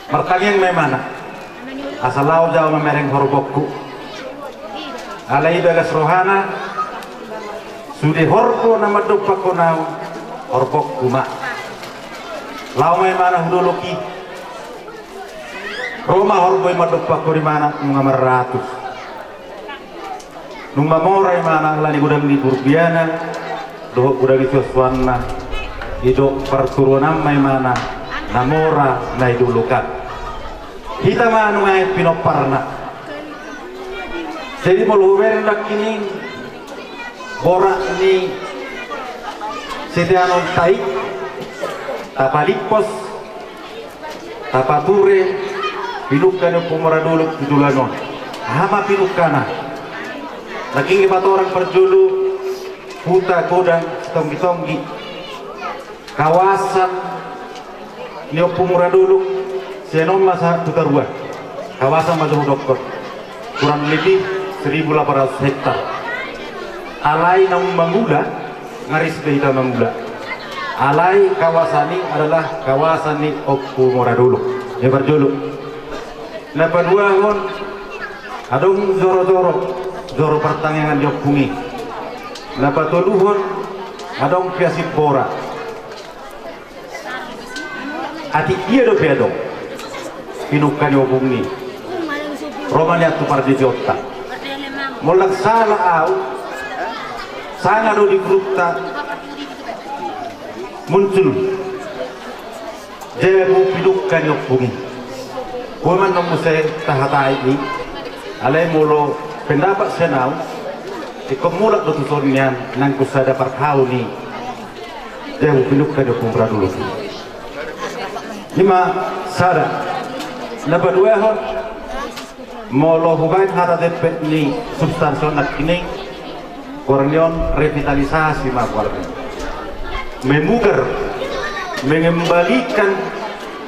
martangiang ma imana asa laho jaha mamereng horbongku. Alai bagas rohana sude horbo na mandompakkon au, horbongku ma. Laho ma imana hu Dolok i. Ro ma horbo i mandompakkon imana nunga marratus. Nunga mora imana alani godang ni burbiana dohot godang ni suansuanna. Didok parturunan ma imana na mora na i Dolok an. Hita ma nunga pinopparna. Jadi molo hubereng nangkining borat ni Siteanon tai, tapalimpos, tapature pinungka ni Ompu Moradolok tu joloan on. Aha ma pinungkana? Nangkin dipatorang parjolo Huta Godang Sitonggitonggi, kawasan ni Ompu Moradolok, sian on ma sahat tu Hutaruan. Kawasan ma jo hudokkon, kurang lebih seribu delapan ratus hektar. Alai naung mangula, ngaris do hita mangula. Alai kawasan i adalah kawasan ni Ompu Moradolok. Ia parjolo. Na paduahon, adong joro-joro, joro partangiangan ni ompung i. Na patoluhon, adong piasimbora. Atik dia dope adong pinungka ni ompung i? Ro ma nian tu parditionta. Molo ndang sala au, sanga do di grupta muncul jabu pinungka ni ompung i. Boi ma annon muse tahatai i. Alai molo pendapat sian au, ingkon mulak do tuson nian nangkun sada parhau ni jabu pinungka ni Ompu Moradolok i. I ma sada. Na paduahon, molo hubaen hata jempek ni substansi on nangkining, goar ni on revitalisasi ma goarna. Memugar, mengembalikan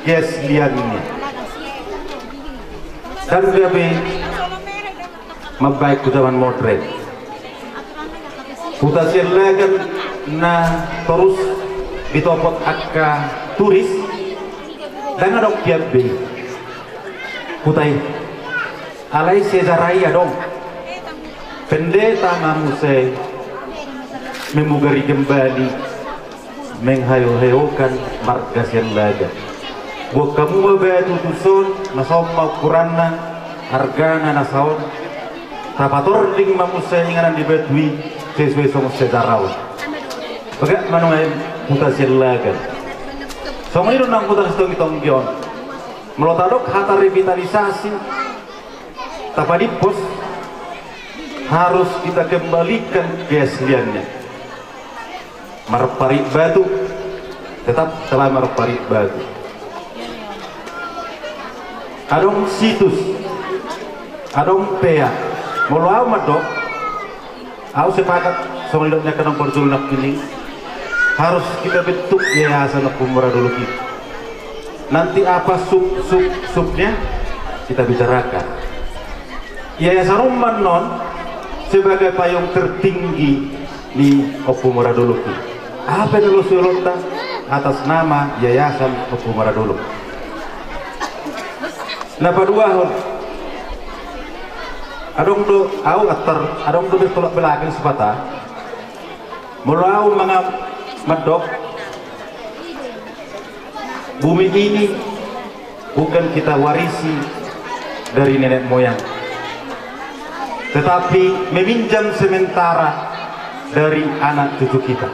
keasliannya. Kan gabe mambaen tu zaman modern. Huta Siallagan na torus ditopot angka turis, ndang adong pian be huta i. Alai sejarah i adong. Pendeta ma muse memugari kembali, menghayo-hayokan marga Siallagan. Buat hamu ma batu tuson, na saon ma ukuranna, argana na saon. Tapatording ma muse inganan ni batu i sesuai songon sejarah on. Bagak ma nuaeng Huta Siallagan. Songon i do nang Huta Sitonggitonggi on. Molo tadok hata revitalisasi, tapalimpos, harus kita kembalikan keasliannya. Marparit batu, tetap telah marparit batu. Adong situs, adong pea. Molo au mandok, au sepakat songon didok ni angka naung parjolo nangkining, harus kita bentuk yayasan Ompu Moradolok i. Nanti apa sub-sub-subnya kita bicarakan. Yayasan on ma annon sebagai payung tertinggi ni Ompu Moradolok i. Aha pe na loas ni olonta atas nama Yayasan Ompu Moradolok. Na paduahon, adong do au antar, adong do bertolak belakang sipata. Molo au mangam mandok, bumi ini bukan kita warisi dari nenek moyang, tetapi meminjam sementara dari anak cucu kita.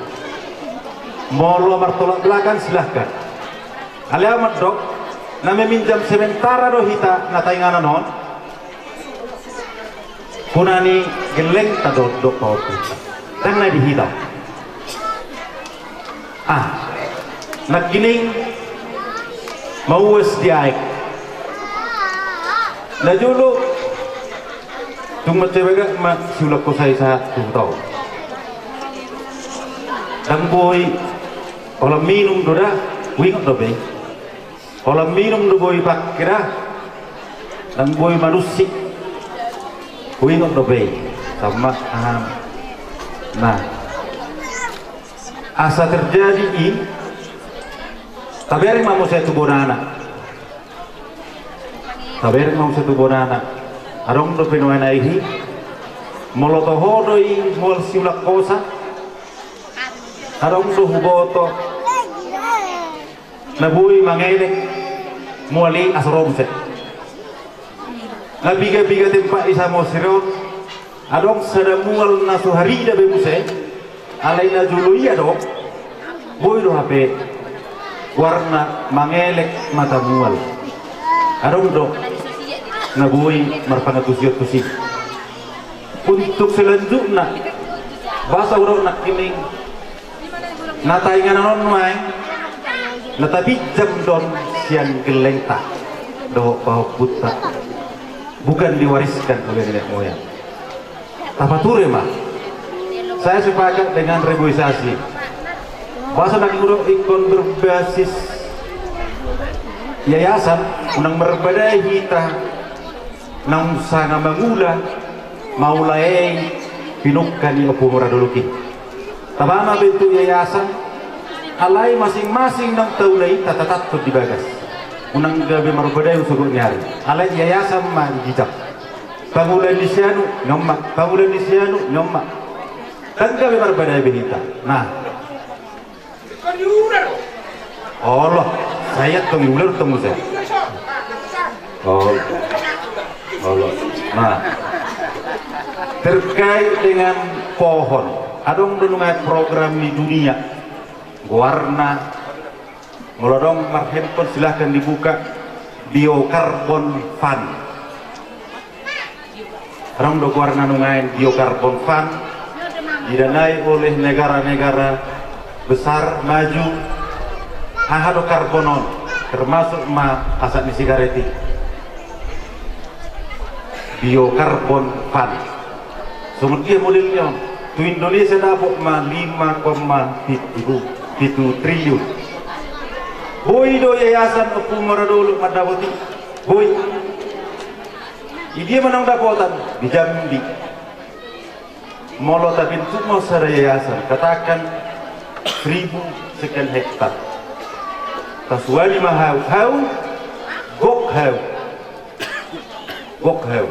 Molo martolak belakang, silahkan. Alai au mandok, na meminjam sementara do hita na tainganan on. Hona ni gellengta do, do paotu. Ndang na di hita. Ah, nangkining mauas di aek. Na jolo tung mansai bagak ma siulak hosa i sahat tu huta on. Ndang boi holan minum do da, huingot dope i. Holan minum do boi pangke da, ndang boi manusik, huingot dope i. Sama aha. Nah, asa terjadi i, tabereng ma muse tu bonana. Tabereng ma muse tu bonana. Adong dope nuaeng aek i. Molo toho do i mual siulak hosa, adong do huboto na boi mangelek mual i asa ro muse. Na piga-piga tempat i Samosir on, adong sada mual na so harida be muse, alai na jolo i adong, boi do hape goarna mangelek mata mual. Adong do na boi marpangantusion tusi. Untuk selanjutna, boasa hudok nangkining Na tainganan on nuaeng, na tapinjam do on sian gellengta dohot pahompunta, bukan diwariskan oleh nenek moyang. Tapature ma. Saya sepakat dengan reboisasi. Bahasa na ingkon berbasis yayasan, unang marbadai hita naung sanga mangula, maulai pinungka ni Ompu Moradolok i. Taba ma bentuk yayasan, alai masing-masing naung taula i tatatanton di bagas. Unang gabe marbadai sogot ni ari. Alai yayasan ma di gijang. Pangula ni si anu, nyomma, pangula ni si anu, nyomma. Kan gabe marbadai be hita. Nah. Olo, saya tong ular tong saya. Olo. Olo. Nah. Terkait dengan pohon, adong do nunga program di dunia. Goarna, molo adong marhandphone silahkan dibuka, Biocarbon Fund. Adong do goarna nuaeng Biocarbon Fund, didanai oleh negara-negara besar maju. Aha do karbon on, termasuk ma asap ni sigaret i. Biocarbon Fund. Songon dia modelna on? Tu Indonesia dapot ma lima koma pitu, pitu triliun. Boi do yayasan Ompu Moradolok mandapot i? Boi. Di dia ma naung dapotan? Di Jambi. Molo tabentuk ma sada yayasan, katakan seribu sekian hektar. Tasuani ma hau, hau, gok hau. Gok hau.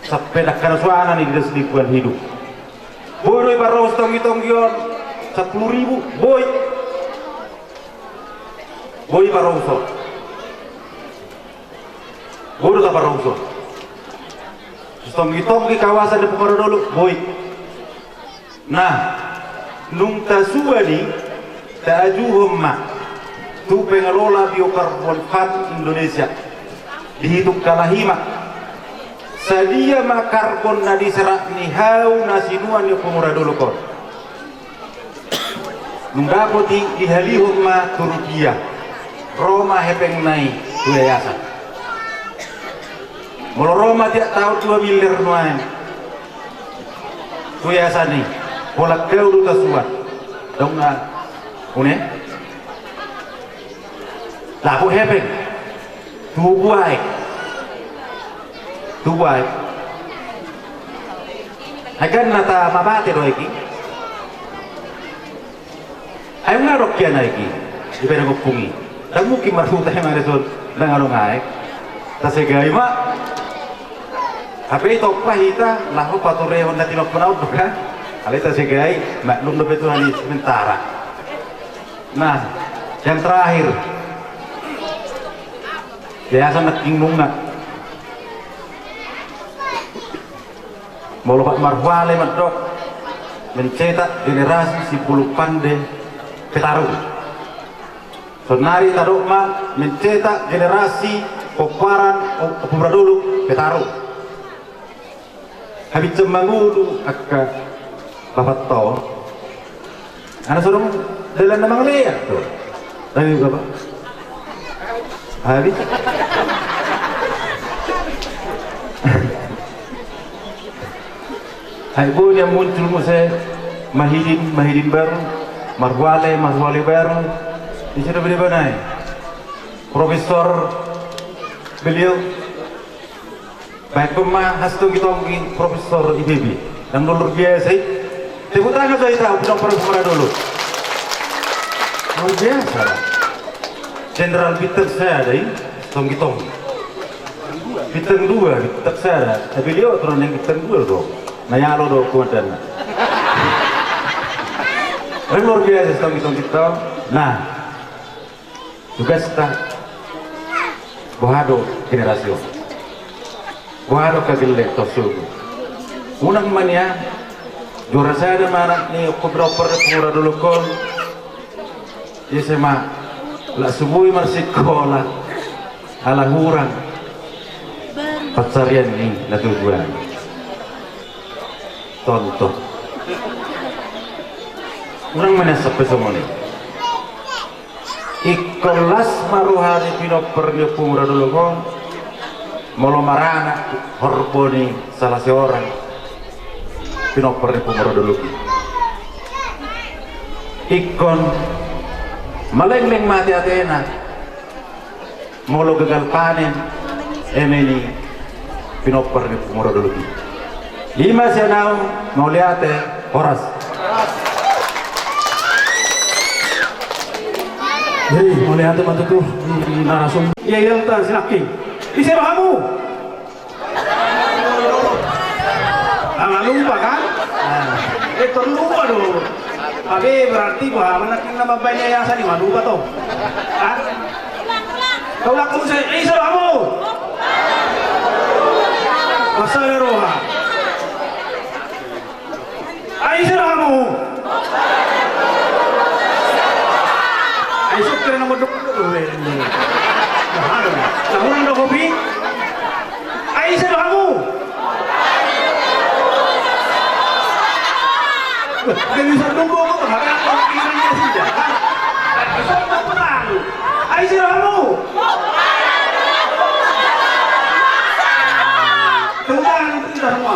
Sampe dangka na suanan i di das lingkungan hidup. Boi do i parau sitonggi-tonggi on sampulu ribu? Boi. Boi parau so. Boi do taparau so. Sitonggi-tonggi kawasan ni Ompu Moradolok, boi. Nah, nung tasuan i, taajuhon ma tu pengelola Biocarbon Fund Indonesia. Dihitung kalahi ma. Sadia ma karbon na diserap ni hau na sinuan ni Ompu Moradolok on? Nung dapot i, dihalihon ma tu rupiah. Ro ma hepengna i tu yayasan. Molo ro ma tiap taon dua miliar nuaeng tu yayasan i, pola hau do tasuan. Dong na une? Dapot hepeng. Tubu aek. Tubu aek. Ai kan na tamabate do aek i. Ai nga adong hian aek i. Dibaen ompung i. Ndang mungkin marhuta i ma dison ndang adong aek. Tasegai ma. Hape i tompa hita laho paturehon na tinompona on do kan. Alai tasegai, maklum dope Tuhan i sementara. Nah, yang terakhir. Yayasan nangkin nunga. Molo pat marhuale mandok mencetak generasi si bulung pande Petaro. Saonari tadok ma mencetak generasi pomparan Ompu Moradolok Petaro. Habis mangolu angka bapakta on. Ana so adong dalan na mangalean do. Tapi bapa. Habis. Ai boi nian muncul muse Mahidin, Mahidin baru, marhuale, marhuale baru. Di situ beli banai. Profesor beliau. Baik, pemain has tonggi-tonggi Profesor I B B. Yang luar biasa i. Tepuk tangan saja, Profesor Moradolok. Luar biasa. Jenderal bintang sada i, tonggi-tonggi. Bintang dua, bintang sada. Tapi dia aturan yang bintang dua do. Na jalo do komandanna. Yang luar biasa, tonggi-tonggi tong. Nah. Tugasta, boha do generasi on? Boha do angka gellengta on? Unang ma nian, juara sada ma anak ni Ompu Moradolok on. Ise ma, lak so boi marsikola, ala hurang pansarian ni na tubu an. Tontu. Unang ma nian sampe songon i. Las ma roha ni pinompar ni Ompu Mura Dolok on, molo maranak horbo ni salah seorang pinompar ni Ompu Mura Dolok i. Ingkon malengleng ma ateatena molo gagal panen eme ni pinompar ni Ompu Mura Dolok i. I ma sian au, mauliate, horas. Jadi mauliate ma tutu di narasumber. Ia, ia, ta sinangkin. Ise do hamu? Ah, nga lupa kan? Eh, terlupa do. Tapi berarti boha ma nangkin na mambahen yayasan i, nga lupa to. Hah? Taulak muse, ise do hamu? Marsada roha. Ai ise do hamu? Ai ise kira na modok do be. Nah, anu. Nah, ulang do kopi. Ai ise do hamu? Jadi sandung gua kok kemarin aku bilang dia sih ya. Ai ise do hamu? Tepuk tangan untuk kita semua.